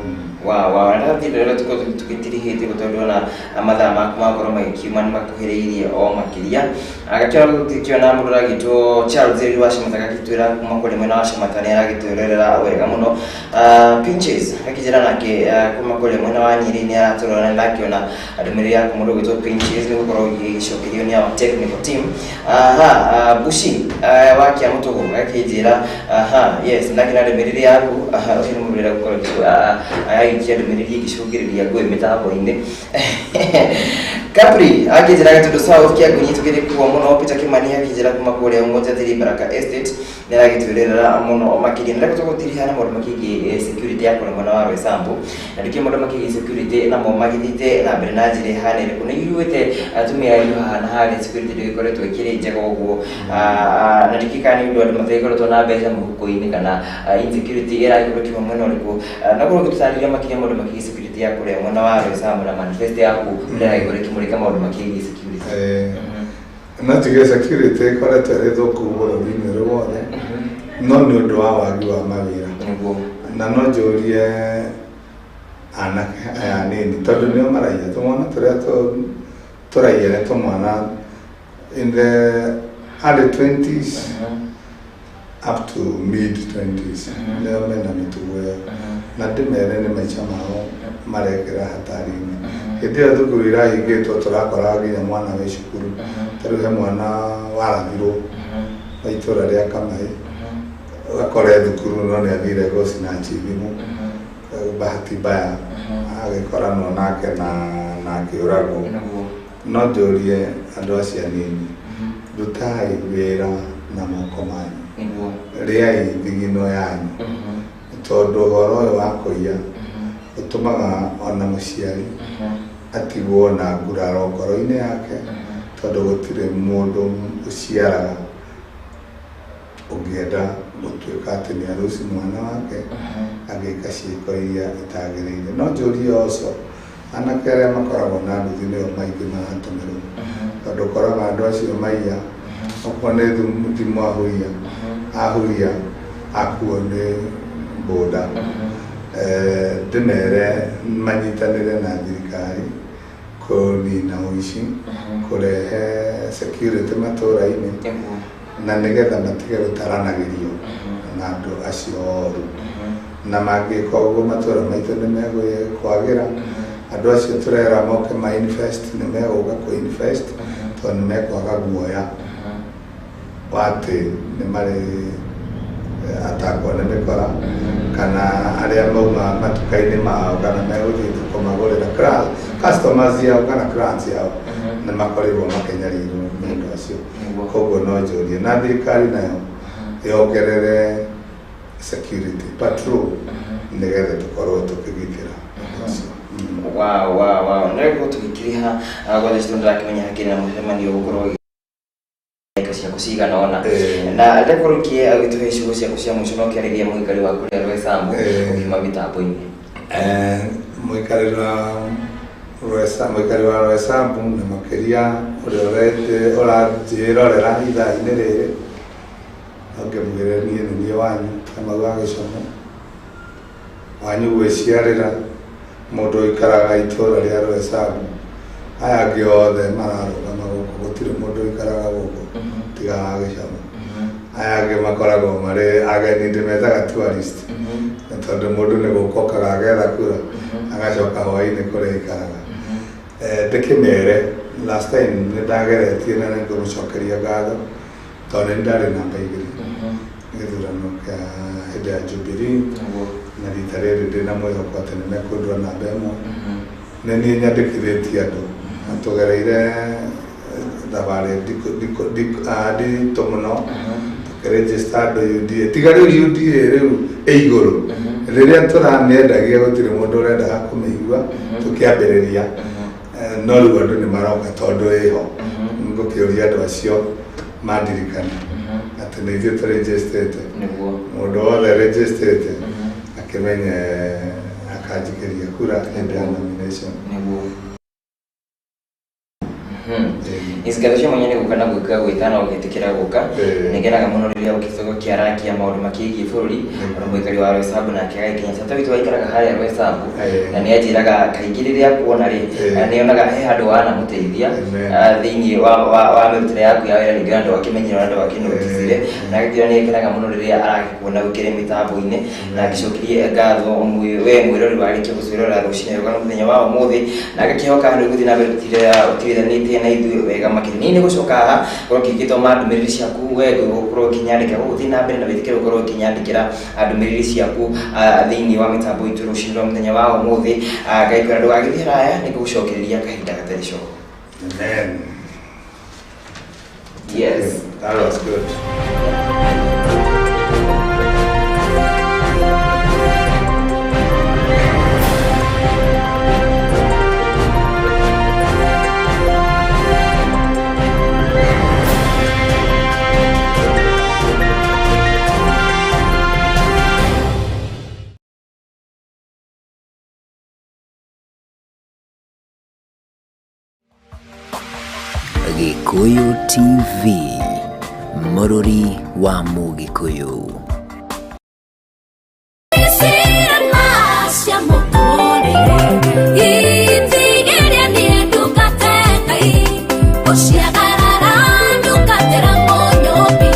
Wow, wow. Na ndathire rĩrĩa tũkorwo tũgĩtirihĩtie tondũ ona mathaa maku makorwo magĩkiuma nĩ makuhĩrĩirie o makĩria. Agakĩona gũtikĩona mũndũ ũragĩtwo Charles Eri wa Cemata agagĩtwĩra kuma kũrĩ mwena wa Cemata nĩ aragĩtwĩrorera wega mũno. Pinches akĩnjĩra nake kuma kũrĩ mwena wa Nyeri nĩ aratũrora na ndakĩona ndũmĩrĩri yaku mũndũ ũgwĩtwo Pinches nĩ gũkorwo ĩgĩcokerio nĩ our technical team. Aha, Bushi wa Kĩamũtũgũ agakĩnjĩra aha, yes, ndakĩona ndũmĩrĩri yaku. Aha, ũcio nĩ mũndũ ũrenda gũkorwo agagĩikia ndũmĩrĩri ĩgĩcũngĩrĩria ngũĩ mĩtambo-inĩ. Capri akĩnjĩra Gĩtũndũ South Kĩangunyi tũkĩrĩ kuo mũno. Peter Kimani akĩnjĩra kuma kũrĩa Mũnjathiri Baraka Estate nĩ aragĩtwĩrĩra mũno makĩria. Nĩ ndagũtua gũtiriha na maũndũ makĩgiĩ security ya kũrĩa mwena wa Roysambu, na ndikĩũĩ maũndũ makĩgiĩ security namo magĩthiĩte na mbere na njĩra ĩhana ĩrĩkũ. Nĩ iguĩte atumia aingĩ haha na harĩa security ndĩgĩkoretwo ĩkĩrĩ njega ũguo, na ndikĩũĩ kana nĩ ũndũ andũ matagĩkoretwo na mbeca mũhuko-inĩ kana insecurity ĩragĩkorwo ĩkiuma mwena ũrĩkũ. Na korwo ũgĩtũtarĩria makĩria maũndũ makĩgiĩ security ya kũrĩa mwena wa Roysambu na manifesto yaku ĩrĩa ĩragĩkorwo ĩkĩmũrĩka maũndũ makĩgiĩ security. No njuge security ĩkoretwo ĩrĩ thũku bũrũri-inĩ ũrĩ wothe, no nĩ ũndũ wa wagi wa mawĩra. Na no njũrie anake aya anini, tondũ nĩo maraiya tũmwana tũrĩa tũraiya nĩ tũmwana in the early 20s up to mid 20s, nĩo mena mĩtugo ĩyo, na ndĩmere nĩ maica mao marekĩra hatari-inĩ. Hĩndĩ ĩyo thukuru irahingĩtwo, tũrakora nginya mwana wĩ cukuru. Ta rĩu he mwana warathirwo wa itũra rĩa Kamaĩ, ũgakora e thukuru no nĩ athire gũcinanchi thimũ, bahati mbaya agĩkoranwo nake na akĩũragwo. No njũrie andũ acio anini, rutai wĩra na moko manyu, rĩai thigino yanyu, tondũ ũhoro ũyũ wa kũiya ũtũmaga ona mũciari atigwo na nguraro ngoro-inĩ yake, tondũ gũtirĩ mũndũ ũciaraga ũngĩenda gũtuĩka atĩ nĩ arũci mwana wake agĩka ciĩko iria itagĩrĩire. No njũrie oco anake arĩa makoragwo na nduthi nĩo maingĩ maratũmĩrwo, tondũ ũkoraga andũ acio maiya, okorwo nĩ thimũ ahuria ahuria akuo nĩ boda. Ndĩmere manyitanĩre na thirikari kũnina ũici, kũrehe security matũra-inĩ, na nĩgetha matige gũtaranagĩrio na andũ acio oru. Na mangĩka ũguo, matũra maitũ nĩ megũkwagĩra. Andũ acio tũrera moke ma invest nĩ megũka kũ invest, tondũ nĩ mekwaga guoya wa atĩ nĩ marĩ atakwo nĩ mĩkora kana arĩa mauma matuka-inĩ mao kana megũthiĩte kũmagũrĩra customers yao kana clients yao nĩ makorirwo makĩnyarirwo nĩ andũ acio. Koguo no njũrie na thirikari nayo yongerere security patrol nĩgetha tũkorwo tũkĩgitĩra andũ acio. Wow, nĩ rĩu tũgĩkiriha gwathe citũ, ndĩrakĩmenya hakĩrĩ na mũcemanio gũkorwo ndagĩka ciaku cigana ũna, na ndekũrũkie agĩtũhe ciugo ciaku cia mũico na ũkĩarĩria mũikari wa kũrĩa Rwesambu ũkiuma mĩtambo-inĩ. Mũikarĩri wa mũikari wa Rwesambu na makĩria ũrĩa ũranjĩrorera ithaa-inĩ rĩrĩ, no ngĩmwĩre niĩ nĩ niĩ wanyu Kamau wa Gĩcomo, wanyu gwĩciarĩra, mũndũ ũikaraga itũra rĩa Rwesambu. Aya angĩ othe mararũgama gũkũ, gũtirĩ mũndũ ũikaraga gũkũ tiga wa Gĩcomo. Aya angĩ makoragwo marĩ ageni, ndĩmetaga tourist, nĩ tondũ mũndũ nĩ gũka okaga agetha kura agacoka hwaĩ-inĩ kũrĩa aikaraga. Ndĩkĩmere last time nĩ ndageretie na nĩ ngũmũcokeria ngatho, tondũ nĩ ndarĩ namba 2 gĩthurano kĩa hĩndĩ ya Jubilee, na rita rĩrĩ ndĩna mwĩhoko atĩ nĩ mekũndua namba 1. Nĩ niĩ nyandĩkithĩtie andũ na tũgereire thabarĩ nditũ mũno tũkĩregister andũ UDA. Tiga rĩu UDA rĩu ĩ igũrũ, rĩrĩa tũramĩendagia gũtirĩ mũndũ ũrendaga kũmĩigua tũkĩambĩrĩria. No rĩu andũ nĩ maroka tondũ ĩho. Ngũkĩũria andũ acio mandirikane atĩ nĩ ithuĩ tũregistrĩte. Mũndũ wothe registrĩte akĩmenye akanjikĩria kura hĩndĩ ya nomination. Ngatho cia mwanya nĩ gũka na gwĩka gwĩta na ũgĩtĩkĩra gũka. Nĩ ngenaga mũno rĩrĩa ũkĩte gũkĩarangia maũndũ makĩgiĩ bũrũri, ona mũikari wa Roysambu nake agagĩkinya. Tata witũ aikaraga harĩa Roysambu na nĩ anjĩraga kaingĩ rĩrĩa akuona rĩ, nĩ onaga he handũ wanamũteithia thĩinĩ wa mĩrutĩre yaku ya wĩra, rĩngĩ na ndwakĩmenyire na ndwakĩnoticire, na agĩkĩra nĩ akenaga mũno rĩrĩa aragĩkuona ũkĩrĩ mĩtambo-inĩ, na agĩcokerie ngatho we mwĩrori warĩkia gũcwĩrora rũcinĩ rũgano mũthenya wa ũmũthĩ, na agakĩhoka nĩ ũgũthiĩ na mbere gũtigithanĩtie na ithuĩ wega makĩria. Niĩ nĩ gũcoka haha gũkorwo ngĩgĩthoma ndũmĩrĩri ciaku, we gũkorwo ũkĩnyandĩkĩra gũgũthiĩ na mbere na wĩtĩkĩre gũkorwo ũkĩnyandĩkĩra ndũmĩrĩri ciaku thĩinĩ wa mĩtambo itũ rũcinĩ rwa mũthenya wa ũmũthĩ. Ngai kwĩra ndũgagĩthiĩ haraya, nĩ ngũgũcokereria kahinda gatarĩ coho. Amen. Yes. That was good. Gĩkũyũ TV, mũrũri wa Mũgĩkũyũ. Irema cia mũtũrĩre itigĩrĩe niĩ ndungate Ngai gũciagarara ndungatĩra Mũnyũmbi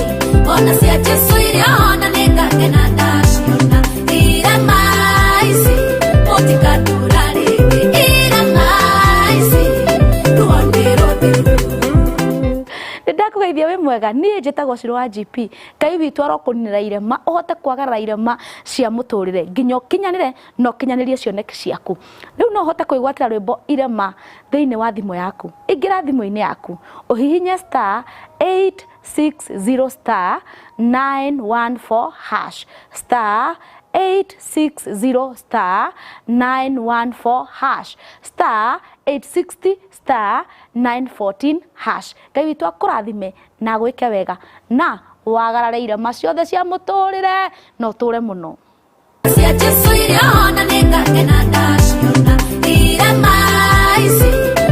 ona cia Jesũ iria ona nĩngakena ndaciona. Irema ici mũtikatũra rĩngĩ, irema ici ruo nĩ rũthiru. Nĩ ndakũgeithia wĩ mwega. Niĩ njĩtagwo Ciro wa GP. Ngai witũ arokũninĩra irema ũhote kwagarara irema cia mũtũrĩre nginya ũkinyanĩre na ũkinyanĩrie cioneki ciaku. Rĩu no ũhote kwĩgwatĩra rwĩmbo irema thĩinĩ wa thimũ yaku. Ingĩra thimũ-inĩ yaku ũhihinye star 860 star 914 hash, star 860 star 914 hash, star 860 star 914 hash. Ngai witũ akũrathime na agwĩke wega na wagarare irema ciothe cia mũtũrĩre na ũtũre mũno. Cia Jesũ iria ona nĩngakena ndaciona. Irema ici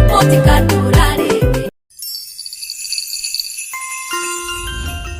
mũtikatũra rĩngĩ.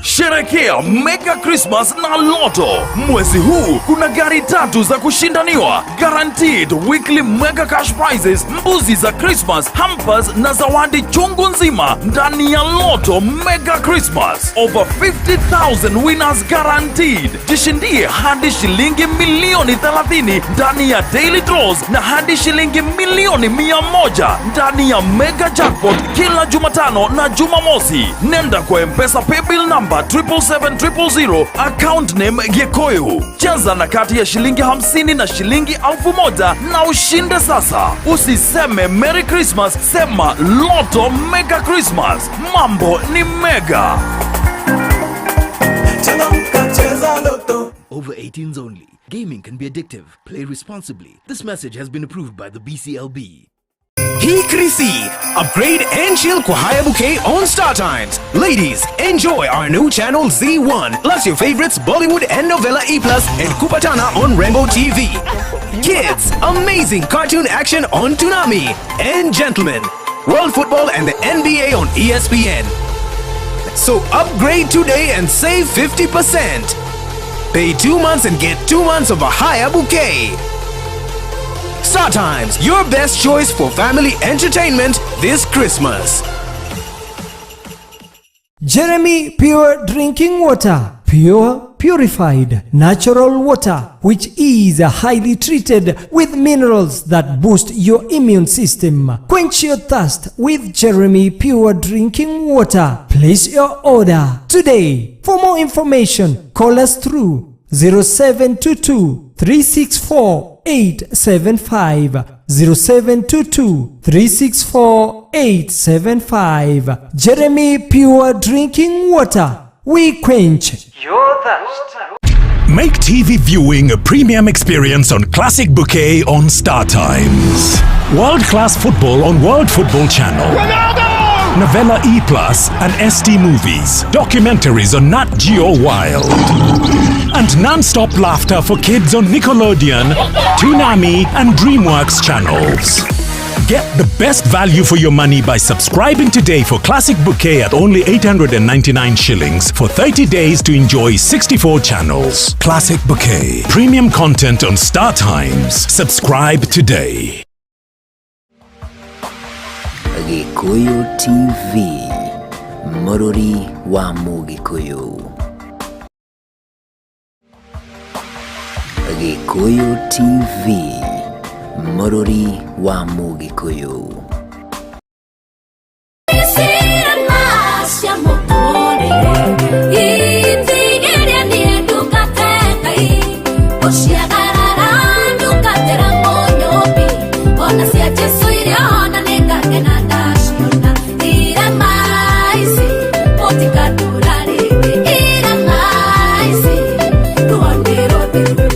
Sherekea Mega Christmas na Lotto. Mwezi huu kuna gari tatu za kushindaniwa, guaranteed weekly mega cash prizes, mbuzi za Christmas, hampers na zawadi chungu nzima ndani ya Lotto Mega Christmas. Over 50,000 winners guaranteed. Jishindie hadi shilingi milioni 30 ndani ya daily draws na hadi shilingi milioni 100 ndani ya mega jackpot kila Jumatano na Jumamosi. Nenda kwa M-Pesa paybill number 777,000, account name Gikuyu. Cheza na kati ya shilingi 50 na shilingi 1,000 na ushinde sasa. Usiseme Merry Christmas, sema Lotto Mega Christmas. Mambo ni mega. Over 18s only. Gaming can be addictive. Play responsibly. This message has been approved by the BCLB. Hii Krisi, upgrade and chill kwa Haya Bouquet on Star Times. Ladies, enjoy our new channel Z1, plus your favorites Bollywood and Novella E Plus and Kupatana on Rainbow TV. Kids, amazing cartoon action on Toonami. And gentlemen, World Football and the NBA on ESPN. So upgrade today and save 50%. Pay 2 months and get 2 months of a Haya Bouquet. Star Times, your best choice for family entertainment this Christmas. Jeremy Pure Drinking Water. Pure, purified, natural water, which is highly treated with minerals that boost your immune system. Quench your thirst with Jeremy Pure Drinking Water. Place your order today. For more information, call us through 0722 364 875, 0722 364 875. Jeremy Pure Drinking Water. We quench Make TV viewing a premium experience on Classic Bouquet on Star Times. World class football on World Football Channel. Novella E Plus and ST Movies. Documentaries on Nat Geo Wild. And non-stop laughter for kids on Nickelodeon, Toonami, and DreamWorks channels. Get the best value for your money by subscribing today for Classic Bouquet at only 899 shillings for 30 days to enjoy 64 channels. Classic Bouquet. Premium content on Star Times. Subscribe today. Gĩkũyũ TV, mũrũri wa Mũgĩkũyũ. Gĩkũyũ TV, mũrũri wa Mũgĩkũyũ. Irema cia mũtũrĩre itigĩrĩe niĩ ndungate Ngai gũciagarara ndungatĩra Mũnyũmbi ona cia Jesũ iria ona nĩngakena ndaciona. Irema ici mũtikatũra rĩngĩ, irema ici ruo nĩ rũthiru.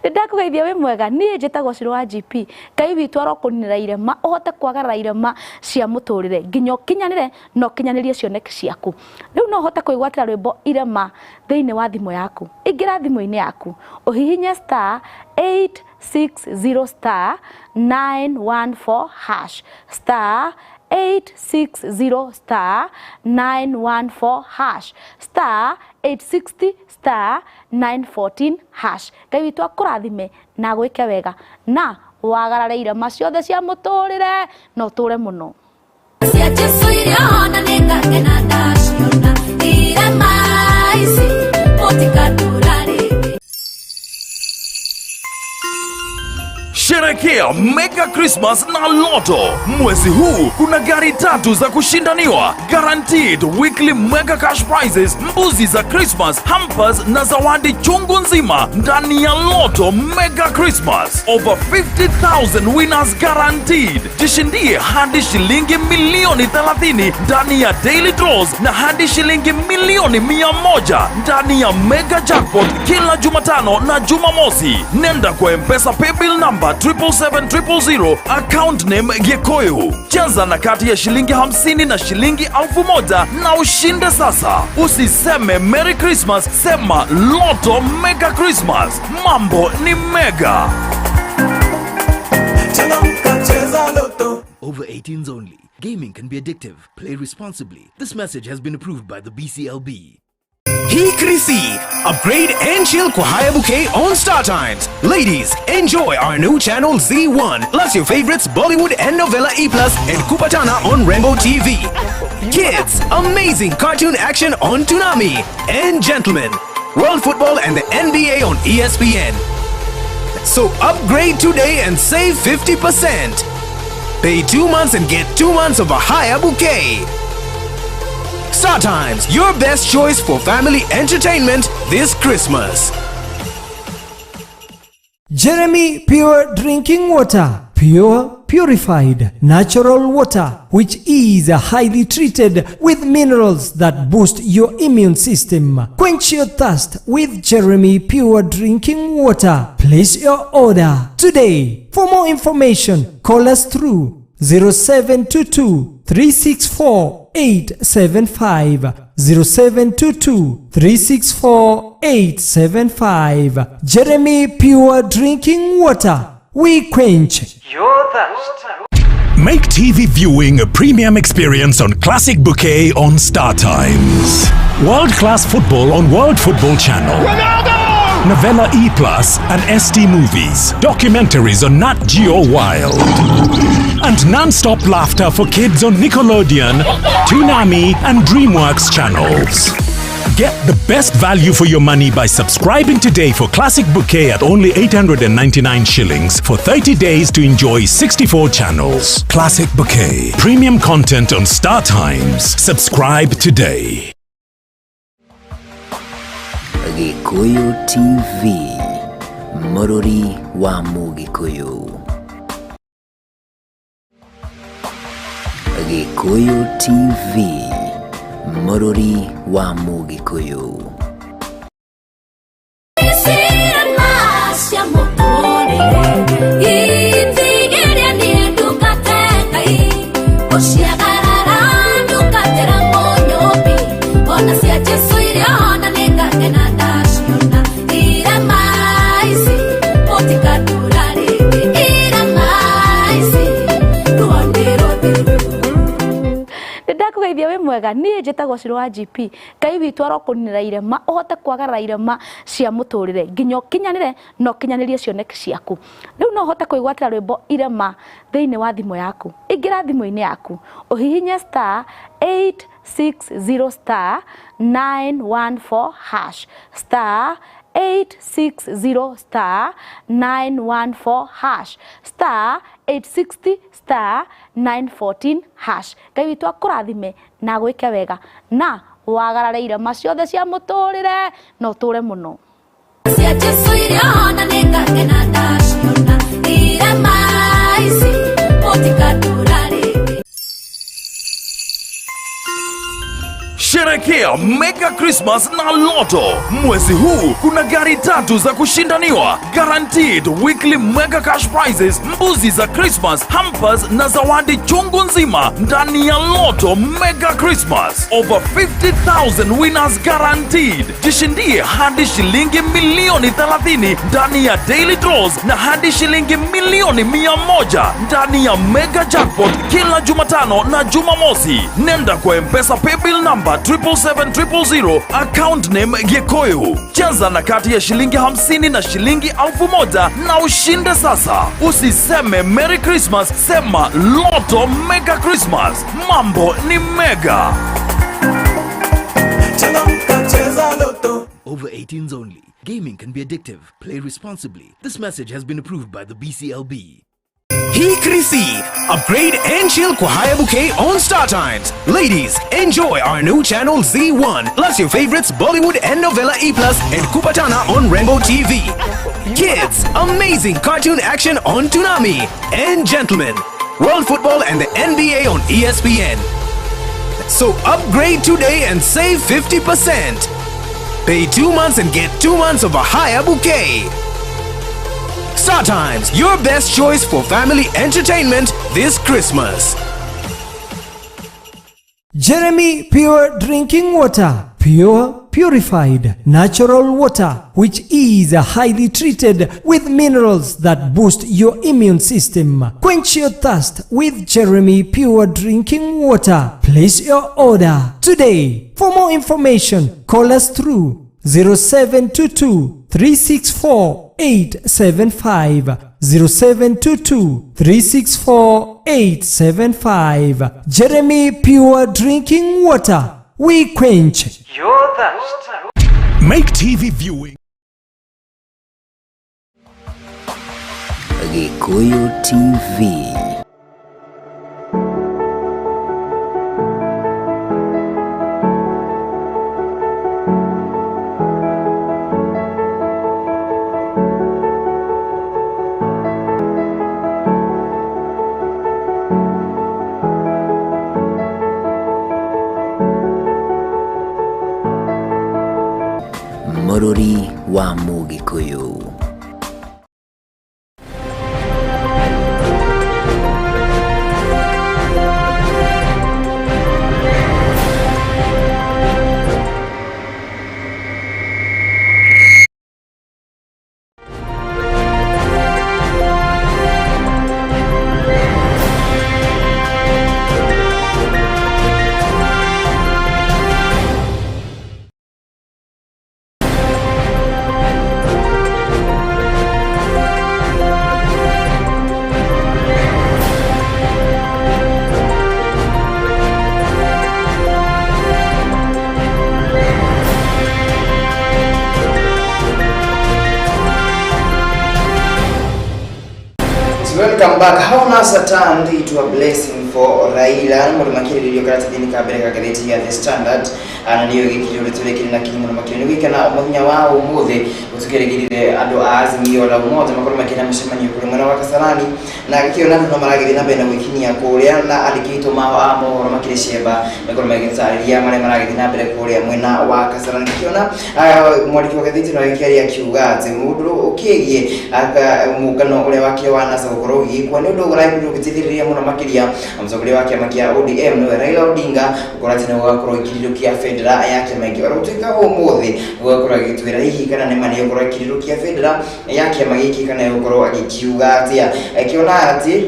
Nĩ ndakũgeithia wĩ mwega. Niĩ njĩtagwo Ciro wa GP. Ngai witũ arokũninĩra irema ũhote kwagarara irema cia mũtũrĩre nginya ũkinyanĩre na ũkinyanĩrie cioneki ciaku. Rĩu no ũhote kwĩgwatĩra rwĩmbo irema thĩinĩ wa thimũ yaku. Ingĩra thimũ-inĩ yaku ũhihinye star 860 star 914 hash, star 860 star 914 hash, star 860 star 914 hash. Ngai witũ akũrathime na agwĩke wega na wagarare irema ciothe cia mũtũrĩre na ũtũre mũno. Cia Jesu iriona nĩngakena ndaciona, irema ici mũtikatũra rĩngĩ. Sherekea Mega Christmas na Lotto. Mwezi huu kuna gari tatu za kushindaniwa, guaranteed weekly mega cash prizes, mbuzi za Christmas, hampers na zawadi chungu nzima ndani ya Lotto Mega Christmas. Over 50,000 winners guaranteed. Jishindie hadi shilingi milioni 30 ndani ya daily draws na hadi shilingi milioni 100 ndani ya mega jackpot kila Jumatano na Jumamosi. Nenda kwa M-Pesa paybill number 777,000, account name Gikuyu. Cheza na kati ya shilingi 50 na shilingi 1,000 na ushinde sasa. Usiseme Merry Christmas, sema Lotto Mega Christmas. Mambo ni mega. Over 18s only. Gaming can be addictive. Play responsibly. This message has been approved by the BCLB. Hii Krisi, upgrade and chill kwa Haya Bouquet on Star Times. Ladies, enjoy our new channel Z1, plus your favorites Bollywood and Novella E Plus and Kupatana on Rainbow TV. Kids, amazing cartoon action on Toonami. And gentlemen, World Football and the NBA on ESPN. So upgrade today and save 50%. Pay 2 months and get 2 months of a Haya Bouquet. Star Times, your best choice for family entertainment this Christmas. Jeremy Pure Drinking Water. Pure, purified, natural water, which is highly treated with minerals that boost your immune system. Quench your thirst with Jeremy Pure Drinking Water. Place your order today. For more information, call us through 0722 364 875, 0722 364 875. Jeremy Pure Drinking Water. We quench your thirst. Make TV viewing a premium experience on Classic Bouquet on Star Times. World-class football on World Football Channel. Ronaldo! Novella E Plus and ST Movies. Documentaries on Nat Geo Wild. And non-stop laughter for kids on Nickelodeon, Toonami and DreamWorks channels. Get the best value for your money by subscribing today for Classic Bouquet at only 899 shillings for 30 days to enjoy 64 channels. Classic Bouquet. Premium content on Star Times. Subscribe today. Gikuyu TV, Mũrũri wa Mũgĩkũyũ. Gikuyu TV, Mũrũri wa Mũgĩkũyũ. Irema cia mũtũrĩre itigĩrĩa niĩ ndungate Ngai ũciagarara ndungatĩra mũnyũmbi ona cia Jesu iriona nĩngakena ndaciona irema ici mũtikatũra rĩngĩ irema ici ruo nĩ rũthiru. Nĩndakũgeithia wĩ mwega. Niĩ njĩtagwo Ciro wa GP. Ngai witũ arokũninĩra irema ũhote kwagarara irema cia mũtũrĩre nginya ũkinyanĩre na ũkinyanĩrie cioneki ciaku. Rĩu no ũhote kwĩgwatĩra rwĩmbo irema thĩinĩ wa thimũ yaku. Ingĩra thimũ-inĩ yaku ũhihinye star 860 star 914 hash, star 860 star 914 hash, star 860 star 914 hash. Ngai witũ akũrathime na agwĩke wega na wagarare irema ciothe cia mũtũrĩre na ũtũre mũno. Cia Jesu iriona nĩngakena ndaciona irema ici mũtikatũra rĩngĩ. Sherekea Mega Christmas na Lotto. Mwezi huu kuna gari tatu za kushindaniwa, guaranteed weekly mega cash prizes, mbuzi za Christmas, hampers na zawadi chungu nzima ndani ya Lotto Mega Christmas. Over 50,000 winners guaranteed. Jishindie hadi shilingi milioni 30 ndani ya daily draws na hadi shilingi milioni 100 ndani ya mega jackpot kila Jumatano na Jumamosi. Nenda kwa M-Pesa paybill number 777 000, account name Gikuyu. Cheza na kati ya shilingi 50 na shilingi 1000 na ushinde sasa. Usiseme Merry Christmas, sema Lotto Mega Christmas. Mambo ni mega. Over 18s only. Gaming can be addictive. Play responsibly. This message has been approved by the BCLB. Hii Krisi, upgrade and chill kwa Haya Bouquet on Star Times. Ladies, enjoy our new channel Z1, plus your favorites Bollywood and Novella E Plus and Kupatana on Rainbow TV. Kids, amazing cartoon action on Toonami. And gentlemen, World Football and the NBA on ESPN. So upgrade today and save 50%. Pay 2 months and get 2 months of a Haya Bouquet. Star Times, your best choice for family entertainment this Christmas. Jeremy Pure Drinking Water. Pure, purified, natural water, which is highly treated with minerals that boost your immune system. Quench your thirst with Jeremy Pure Drinking Water. Place your order today. For more information, call us through 0722 364 875, 0722 364 875. Jeremy Pure Drinking Water. We quench your thirst. Make TV viewing. Gikuyu TV. Mũrũri wa Mũgĩkũyũ. Welcome back. How NASA turned into a blessing for Raila. Mũndũ makĩrĩrĩrio karatathi-inĩ ka mbere ka ngathĩti ya The Standard na nĩyo gĩkĩrĩrio tũrĩkĩrĩ na kinyi mũno makĩria nĩ gwĩkena mũthenya wa ũmũthĩ gũtũkĩrĩgĩrĩre andũ a Azimio la Umoja makorwo makĩna mĩcemanio kũrĩ mwena wa Kasarani na gĩkĩona andũ no maragĩthiĩ na mbere na gwĩkinyia kũrĩa na andĩki aitũ mao a mohoro makĩrĩ ciemba makorwo magĩtarĩria marĩa maragĩthiĩ na mbere kũrĩa mwena wa Kasarani. Gĩkĩona mwandĩki wa ngathĩti no gĩkĩaria akiuga atĩ mũndũ ũkĩgie mũngano ũrĩa wakĩrĩ wa NASA gũkorwo ũgĩkwa nĩ ũndũ ũrakorirwo ũgĩteithĩrĩria mũno makĩria mũtongoria wa kĩama kĩa ODM nĩwe Raila Odinga gũkorwo atĩ nĩ gũgakorwo ĩkĩrirũkia bendera ya kĩama gĩkĩ. Ona gũtuĩka ũmũthĩ gũgakorwo agĩtwĩra hihi kana nĩ ma nĩ gũkorwo ĩkĩrirũkia bendera ya kĩama gĩkĩ kana gũkorwo agĩkiuga atĩa, akĩona atĩ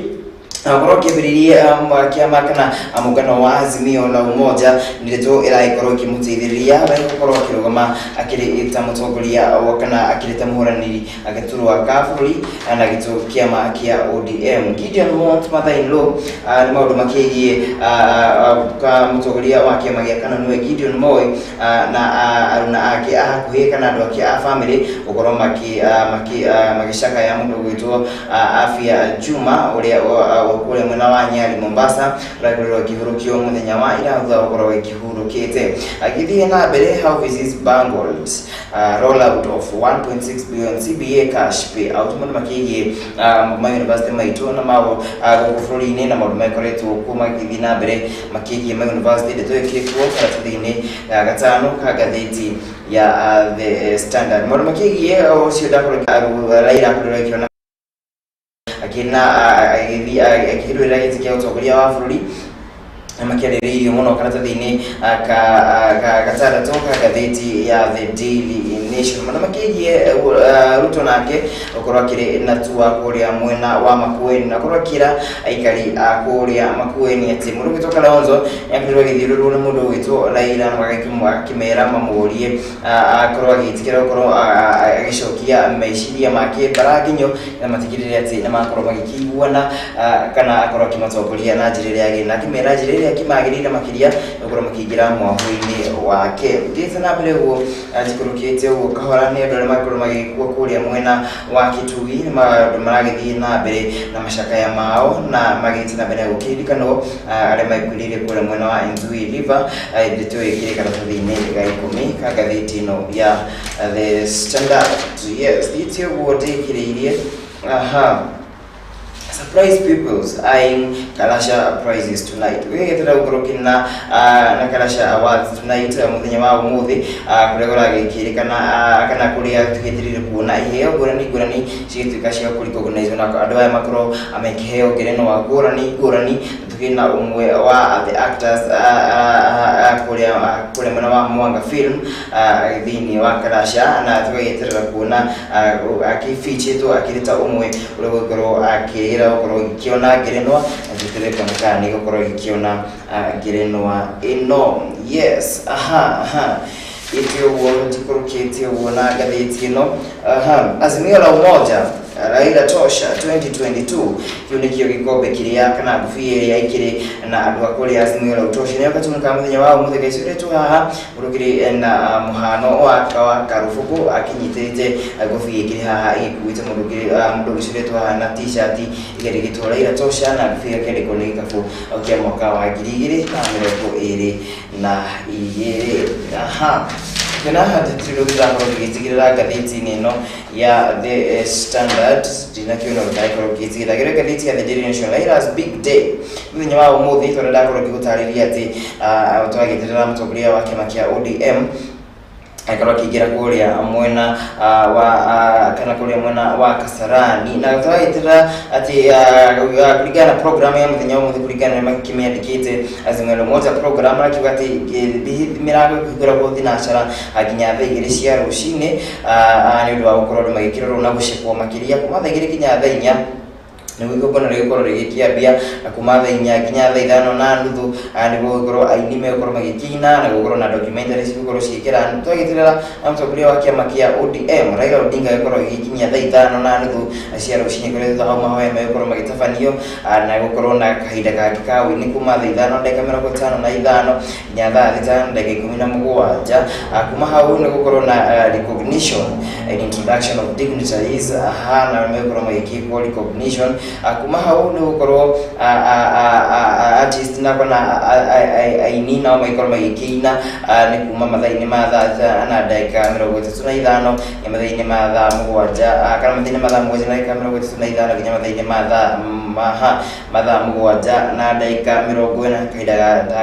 akorwo kĩambĩrĩria kĩama kana mũngano wa Azimio la Umoja nĩ ndeto ĩragĩkorwo ĩkĩmũteithĩrĩria we gũkorwo akĩrũgama akĩrĩ ta mũtongoria kana akĩrĩ ta mũhũranĩri agĩturwa ka bũrũri na gĩtũ kĩama kĩa ODM. Gideon Moi mother-in-law nĩ maũndũ makĩgiĩ ka mũtongoria wa kĩama gĩa KANU nĩwe Gideon Moi na aruna ake a hakuhĩ kana andũ ake a family gũkorwo magĩcakaya mũndũ ũgwĩtwo Afia Juma ũrĩa kũrĩa mwena wa Nyali Mombasa ũrakorirwo akĩhurũkio mũthenya wa ira thutha wa gũkorwo akĩhurũkĩte. Agĩthiĩ na mbere, how visits bungled rollout of 1.6 billion CBA cash payout. Maũndũ makĩgiĩ ma university maitũ na mao gũkũ bũrũri-inĩ na maũndũ makoretwo kuo magĩthiĩ na mbere makĩgiĩ ma university, ndeto ĩkĩrĩ kuo karatathi-inĩ gatano ka ngathĩti ya The Standard. Maũndũ makĩgiĩ ũcio ndakorwo Raila akorirwo akĩona akĩna agĩthiĩ akĩrũĩrĩra gĩtĩ kĩa ũtongoria wa bũrũri na makĩarĩrĩirio mũno karatathi-inĩ ka gatandatũ ka ngathĩti ya The Daily Nation. Maũndũ makĩgiĩ Ruto nake gũkorwo akĩrĩ na tua kũrĩa mwena wa Makueni na gũkorwo akĩra aikari a kũrĩa Makueni atĩ mũndũ ũgwĩtwo Kalonzo nĩakorirwo agĩthiũrũrwo nĩ mũndũ ũgwĩtwo Raila na akĩmera mamũrie akorwo agĩtĩkĩra gũkorwo agĩcokia meciria make mbara nginyo na matigĩrĩre atĩ nĩmakorwo magĩkĩiguana kana akorwo akĩmatongoria na njĩra ĩrĩa yagĩrĩire, na akĩmera njĩra ĩrĩa kĩmagĩrĩire makĩria gũkorwo makĩingĩra mwahũ-inĩ wake. Thiĩte na mbere ũguo njikũrũkĩte ũguo kahora nĩ andũ arĩa makorwo magĩkua kũrĩa mwena wa Kitui nĩ maũndũ maragĩthiĩ na mbere na macakaya mao na magĩthiĩ na mbere na gũkĩririkanwo arĩa makuĩrĩire kũrĩa mwena wa Nzui River. Ndeto ĩkĩrĩ karatathi-inĩ ga 10 ka ngathĩti ĩno ya The Standard. Yes, thiĩte ũguo ndĩkĩrĩirie. Aha, surprise pupils eyeing Kalasha prizes tonight. Wĩgĩtĩra gũkorwo kĩna na Kalasha Awards tonight, mũthenya wa ũmũthĩ, kũrĩa kũragĩkĩrĩkana kana kũrĩa tũgĩtĩrĩire kuona iheo ngũrani ngũrani cigĩtuĩka cia kũrecognize na andũ aya makorwo makĩheo ngerenwa ngũrani ngũrani. Tũkĩrĩ na ũmwe wa the actors kũrĩa mwena wa Mwanga Film thĩinĩ wa Kalasha, na tũgagĩeterera kuona akĩbichĩtwo akĩrĩ ta ũmwe ũrĩa gũkorwo akĩrĩra gũkorwo gĩkĩona ngerenwa, na tweterere kuona kana nĩ gũkorwo gĩkĩona ngerenwa ĩno. Yes, aha aha, ĩte ũguo njikũrũkĩte ũguo na ngathĩti ĩno. Aha, Azimio la Umoja, Raila Tosha 2022, kĩu nĩkĩo gĩkombe kĩrĩa kana ngũbia ĩrĩa ĩkĩrĩ na andũ a kũrĩa Azimio la Utosha nĩyo katuni ka mũthenya wa ũmũthĩ gaicũrĩtwo haha ũrũkĩrĩ na mũhano wa karũbũkũ akĩnyitĩrĩte ngũbia ĩkĩrĩ haha ĩgĩkuĩte mũndũ ũgĩcũrĩtwo haha na t-shirt ĩkĩandĩkĩtwo Raila Tosha na ngũbia ĩkĩandĩkwo nĩ gĩkabũ kĩa mwaka wa 2022. Aha, kĩona hatirĩ tũrakorwo tũgĩtigĩrĩra ngathĩti-inĩ ĩno ya The Standard, ndinakĩona ũndũ ngĩtigĩrĩra gĩrĩ ngathĩti ya The Daily Nation. Raila's big day mũthenya wa ũmũthĩ, tondũ ndakorwo ngĩgũtarĩria atĩ twagĩterera mũtongoria wa kĩama kĩa ODM akorwo akĩingĩra kũrĩa mwena wa kana kũrĩa mwena wa Kasarani, na tũragĩtĩra atĩ kũringana na program ya mũthenya wa ũmũthĩ, kũringana na kĩmĩandĩkĩte Azimio la Umoja program, arakiuga atĩ mĩrango ĩkũhingũragwo thinacara nginya thaa 2 cia rũcinĩ, nĩ ũndũ wa gũkorwo andũ magĩkĩrorwo na gũcekwo makĩria kuma thaa 2 nginya thaa 4 nĩguo igongona rĩgũkorwo rĩgĩkĩambia, na kuma thaa 4 nginya thaa 5:30 nĩguo gũkorwo aini megũkorwo magĩkĩina na gũkorwo na documentary cigũkorwo cigĩkĩra. Twagĩterera na mũtongoria wa kĩama kĩa ODM Raila Odinga agĩkorwo agĩkinyia thaa 5:30 cia rũcinĩ, kũrĩa thutha hau mahoya megũkorwo magĩtabanio na gũkorwo na kahinda kangĩ ka ũini kuma thaa 5:55 nginya thaa 6:17. Kuma hau nĩ gũkorwo na recognition and introduction of dignitaries, na megũkorwo magĩkĩkwo recognition. Kuma hau nĩ gũkorwo artist na kana aini nao magĩkorwo magĩkĩina, nĩ kuma mathaa-inĩ ma thaa 6:35 nginya mathaa-inĩ ma thaa 7, kana mathaa-inĩ ma thaa 7:35 nginya mathaa-inĩ ma thaa 7:40, kahinda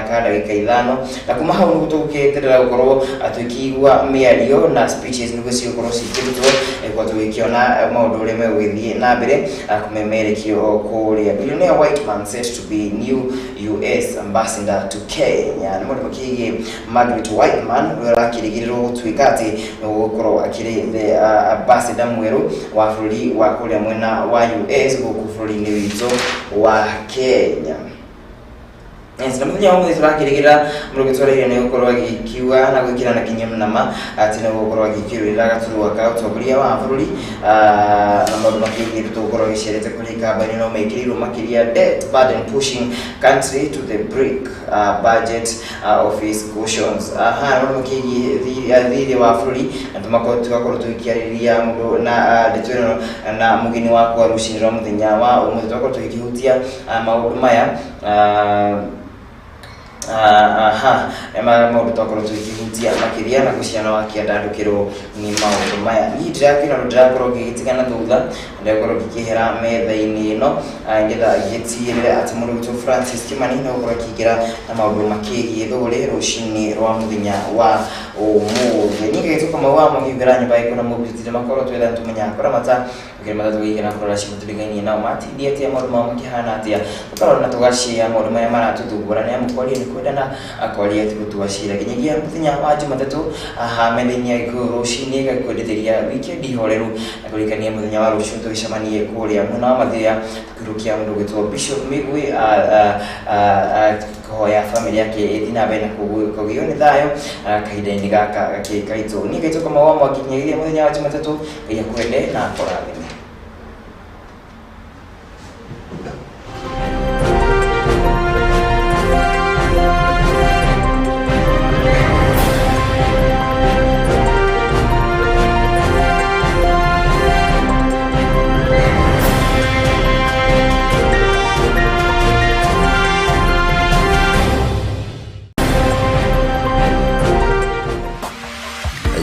ka ndagĩka 5. Na kuma hau nĩguo tũgũkĩeterera gũkorwo tũkĩigua mĩario na speeches nĩguo cigũkorwo cikĩrutwo, nĩguo tũgĩkĩona maũndũ ũrĩa megũgĩthiĩ na mbere kũmemerekio kũrĩa. Billionaire white man set to be new US ambassador to Kenya, nĩ maũndũ makĩgiĩ Margaret Whiteman ũrĩa ũrakĩrĩgĩrĩrwo gũtuĩka atĩ nĩ gũkorwo akĩrĩ the ambassador mwerũ wa bũrũri wa kũrĩa mwena wa US gũkũ bũrũri-inĩ witũ wa Kenya. Yes, na mũthenya wa ũmũthĩ tũrakĩrĩgĩrĩra mũndũ ũgĩtwarĩire nĩ gũkorwo agĩkiuga na gwĩkĩra na kinya nama atĩ nĩ gũkorwo agĩkĩrũĩrĩra gaturwa ka ũtongoria wa bũrũri na maũndũ makĩgiĩ tũgũkorwo gĩcerete kũrĩ kambani no mekĩrĩirwo makĩria debt burden pushing country to the brink, budget office cautions. Aha, maũndũ makĩgiĩ thirĩ wa bũrũri na tũgakorwo tũgĩkĩarĩrĩria mũndũ na ndeto ĩno na mũgeni wakwa rũcinĩ rwa mũthenya wa ũmũthĩ tũgakorwo tũgĩkĩhutia maũndũ maya aha maũndũ twakorwo tũgĩkĩhutia makĩria na gũciana wakĩandandũkĩrwo nĩ maũndũ maya. Niĩ ndĩrakĩona ũndũ ndĩrakorwo ngĩgĩtigana thutha, ndĩrakorwo ngĩkĩhera metha-inĩ ĩno nĩgetha ngĩtigĩrĩre atĩ mũndũ witũ Francis Kimani no gũkorwo akĩingĩra na maũndũ makĩgiĩ thũgũrĩ rũcinĩ rwa mũthenya wa ũmũthĩ. Niĩ ngagĩtwo Kamau wa Mwangi nyũmba ĩkũ na mũbitire makorwo twetha nĩtũmenyaga kũramata ũkĩrĩ matatu gĩkĩ na kũrora ciĩko tũrigainie nao matindie atĩa maũndũ mao makĩhana atĩa tũkarora na tũgacia maũndũ marĩa maratũthumbũra nĩ amu kwaria nĩ kwendana, kwaria ti gũtua cira. Nginyagia mũthenya wa Jumatatũ aha metha-inĩ ya Gĩkũyũ rũcinĩ gagĩkwendithĩria wikendi horeru na kũririkania mũthenya wa rũciũ tũgĩcemanie kũrĩa mwena wa Mathĩra tũkĩrũkia mũndũ ũgĩtwo Bishop Migwi kũhoya bamĩrĩ yake ĩthiĩ na mbere na kũgĩo nĩ thayũ kahinda-inĩ gaka gakĩ kaitũ. Niĩ ngaitwo Kamau wa Mwangi nginyagia mũthenya wa Jumatatũ. Ngai akwende na akũrathime.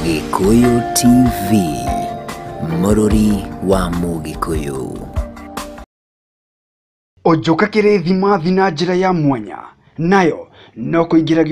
Gikuyu TV, Mũrũri wa Mũgĩkũyũ. Ũnjũka kĩrĩthimathi na njĩra ya mwanya nayo no kũingĩra.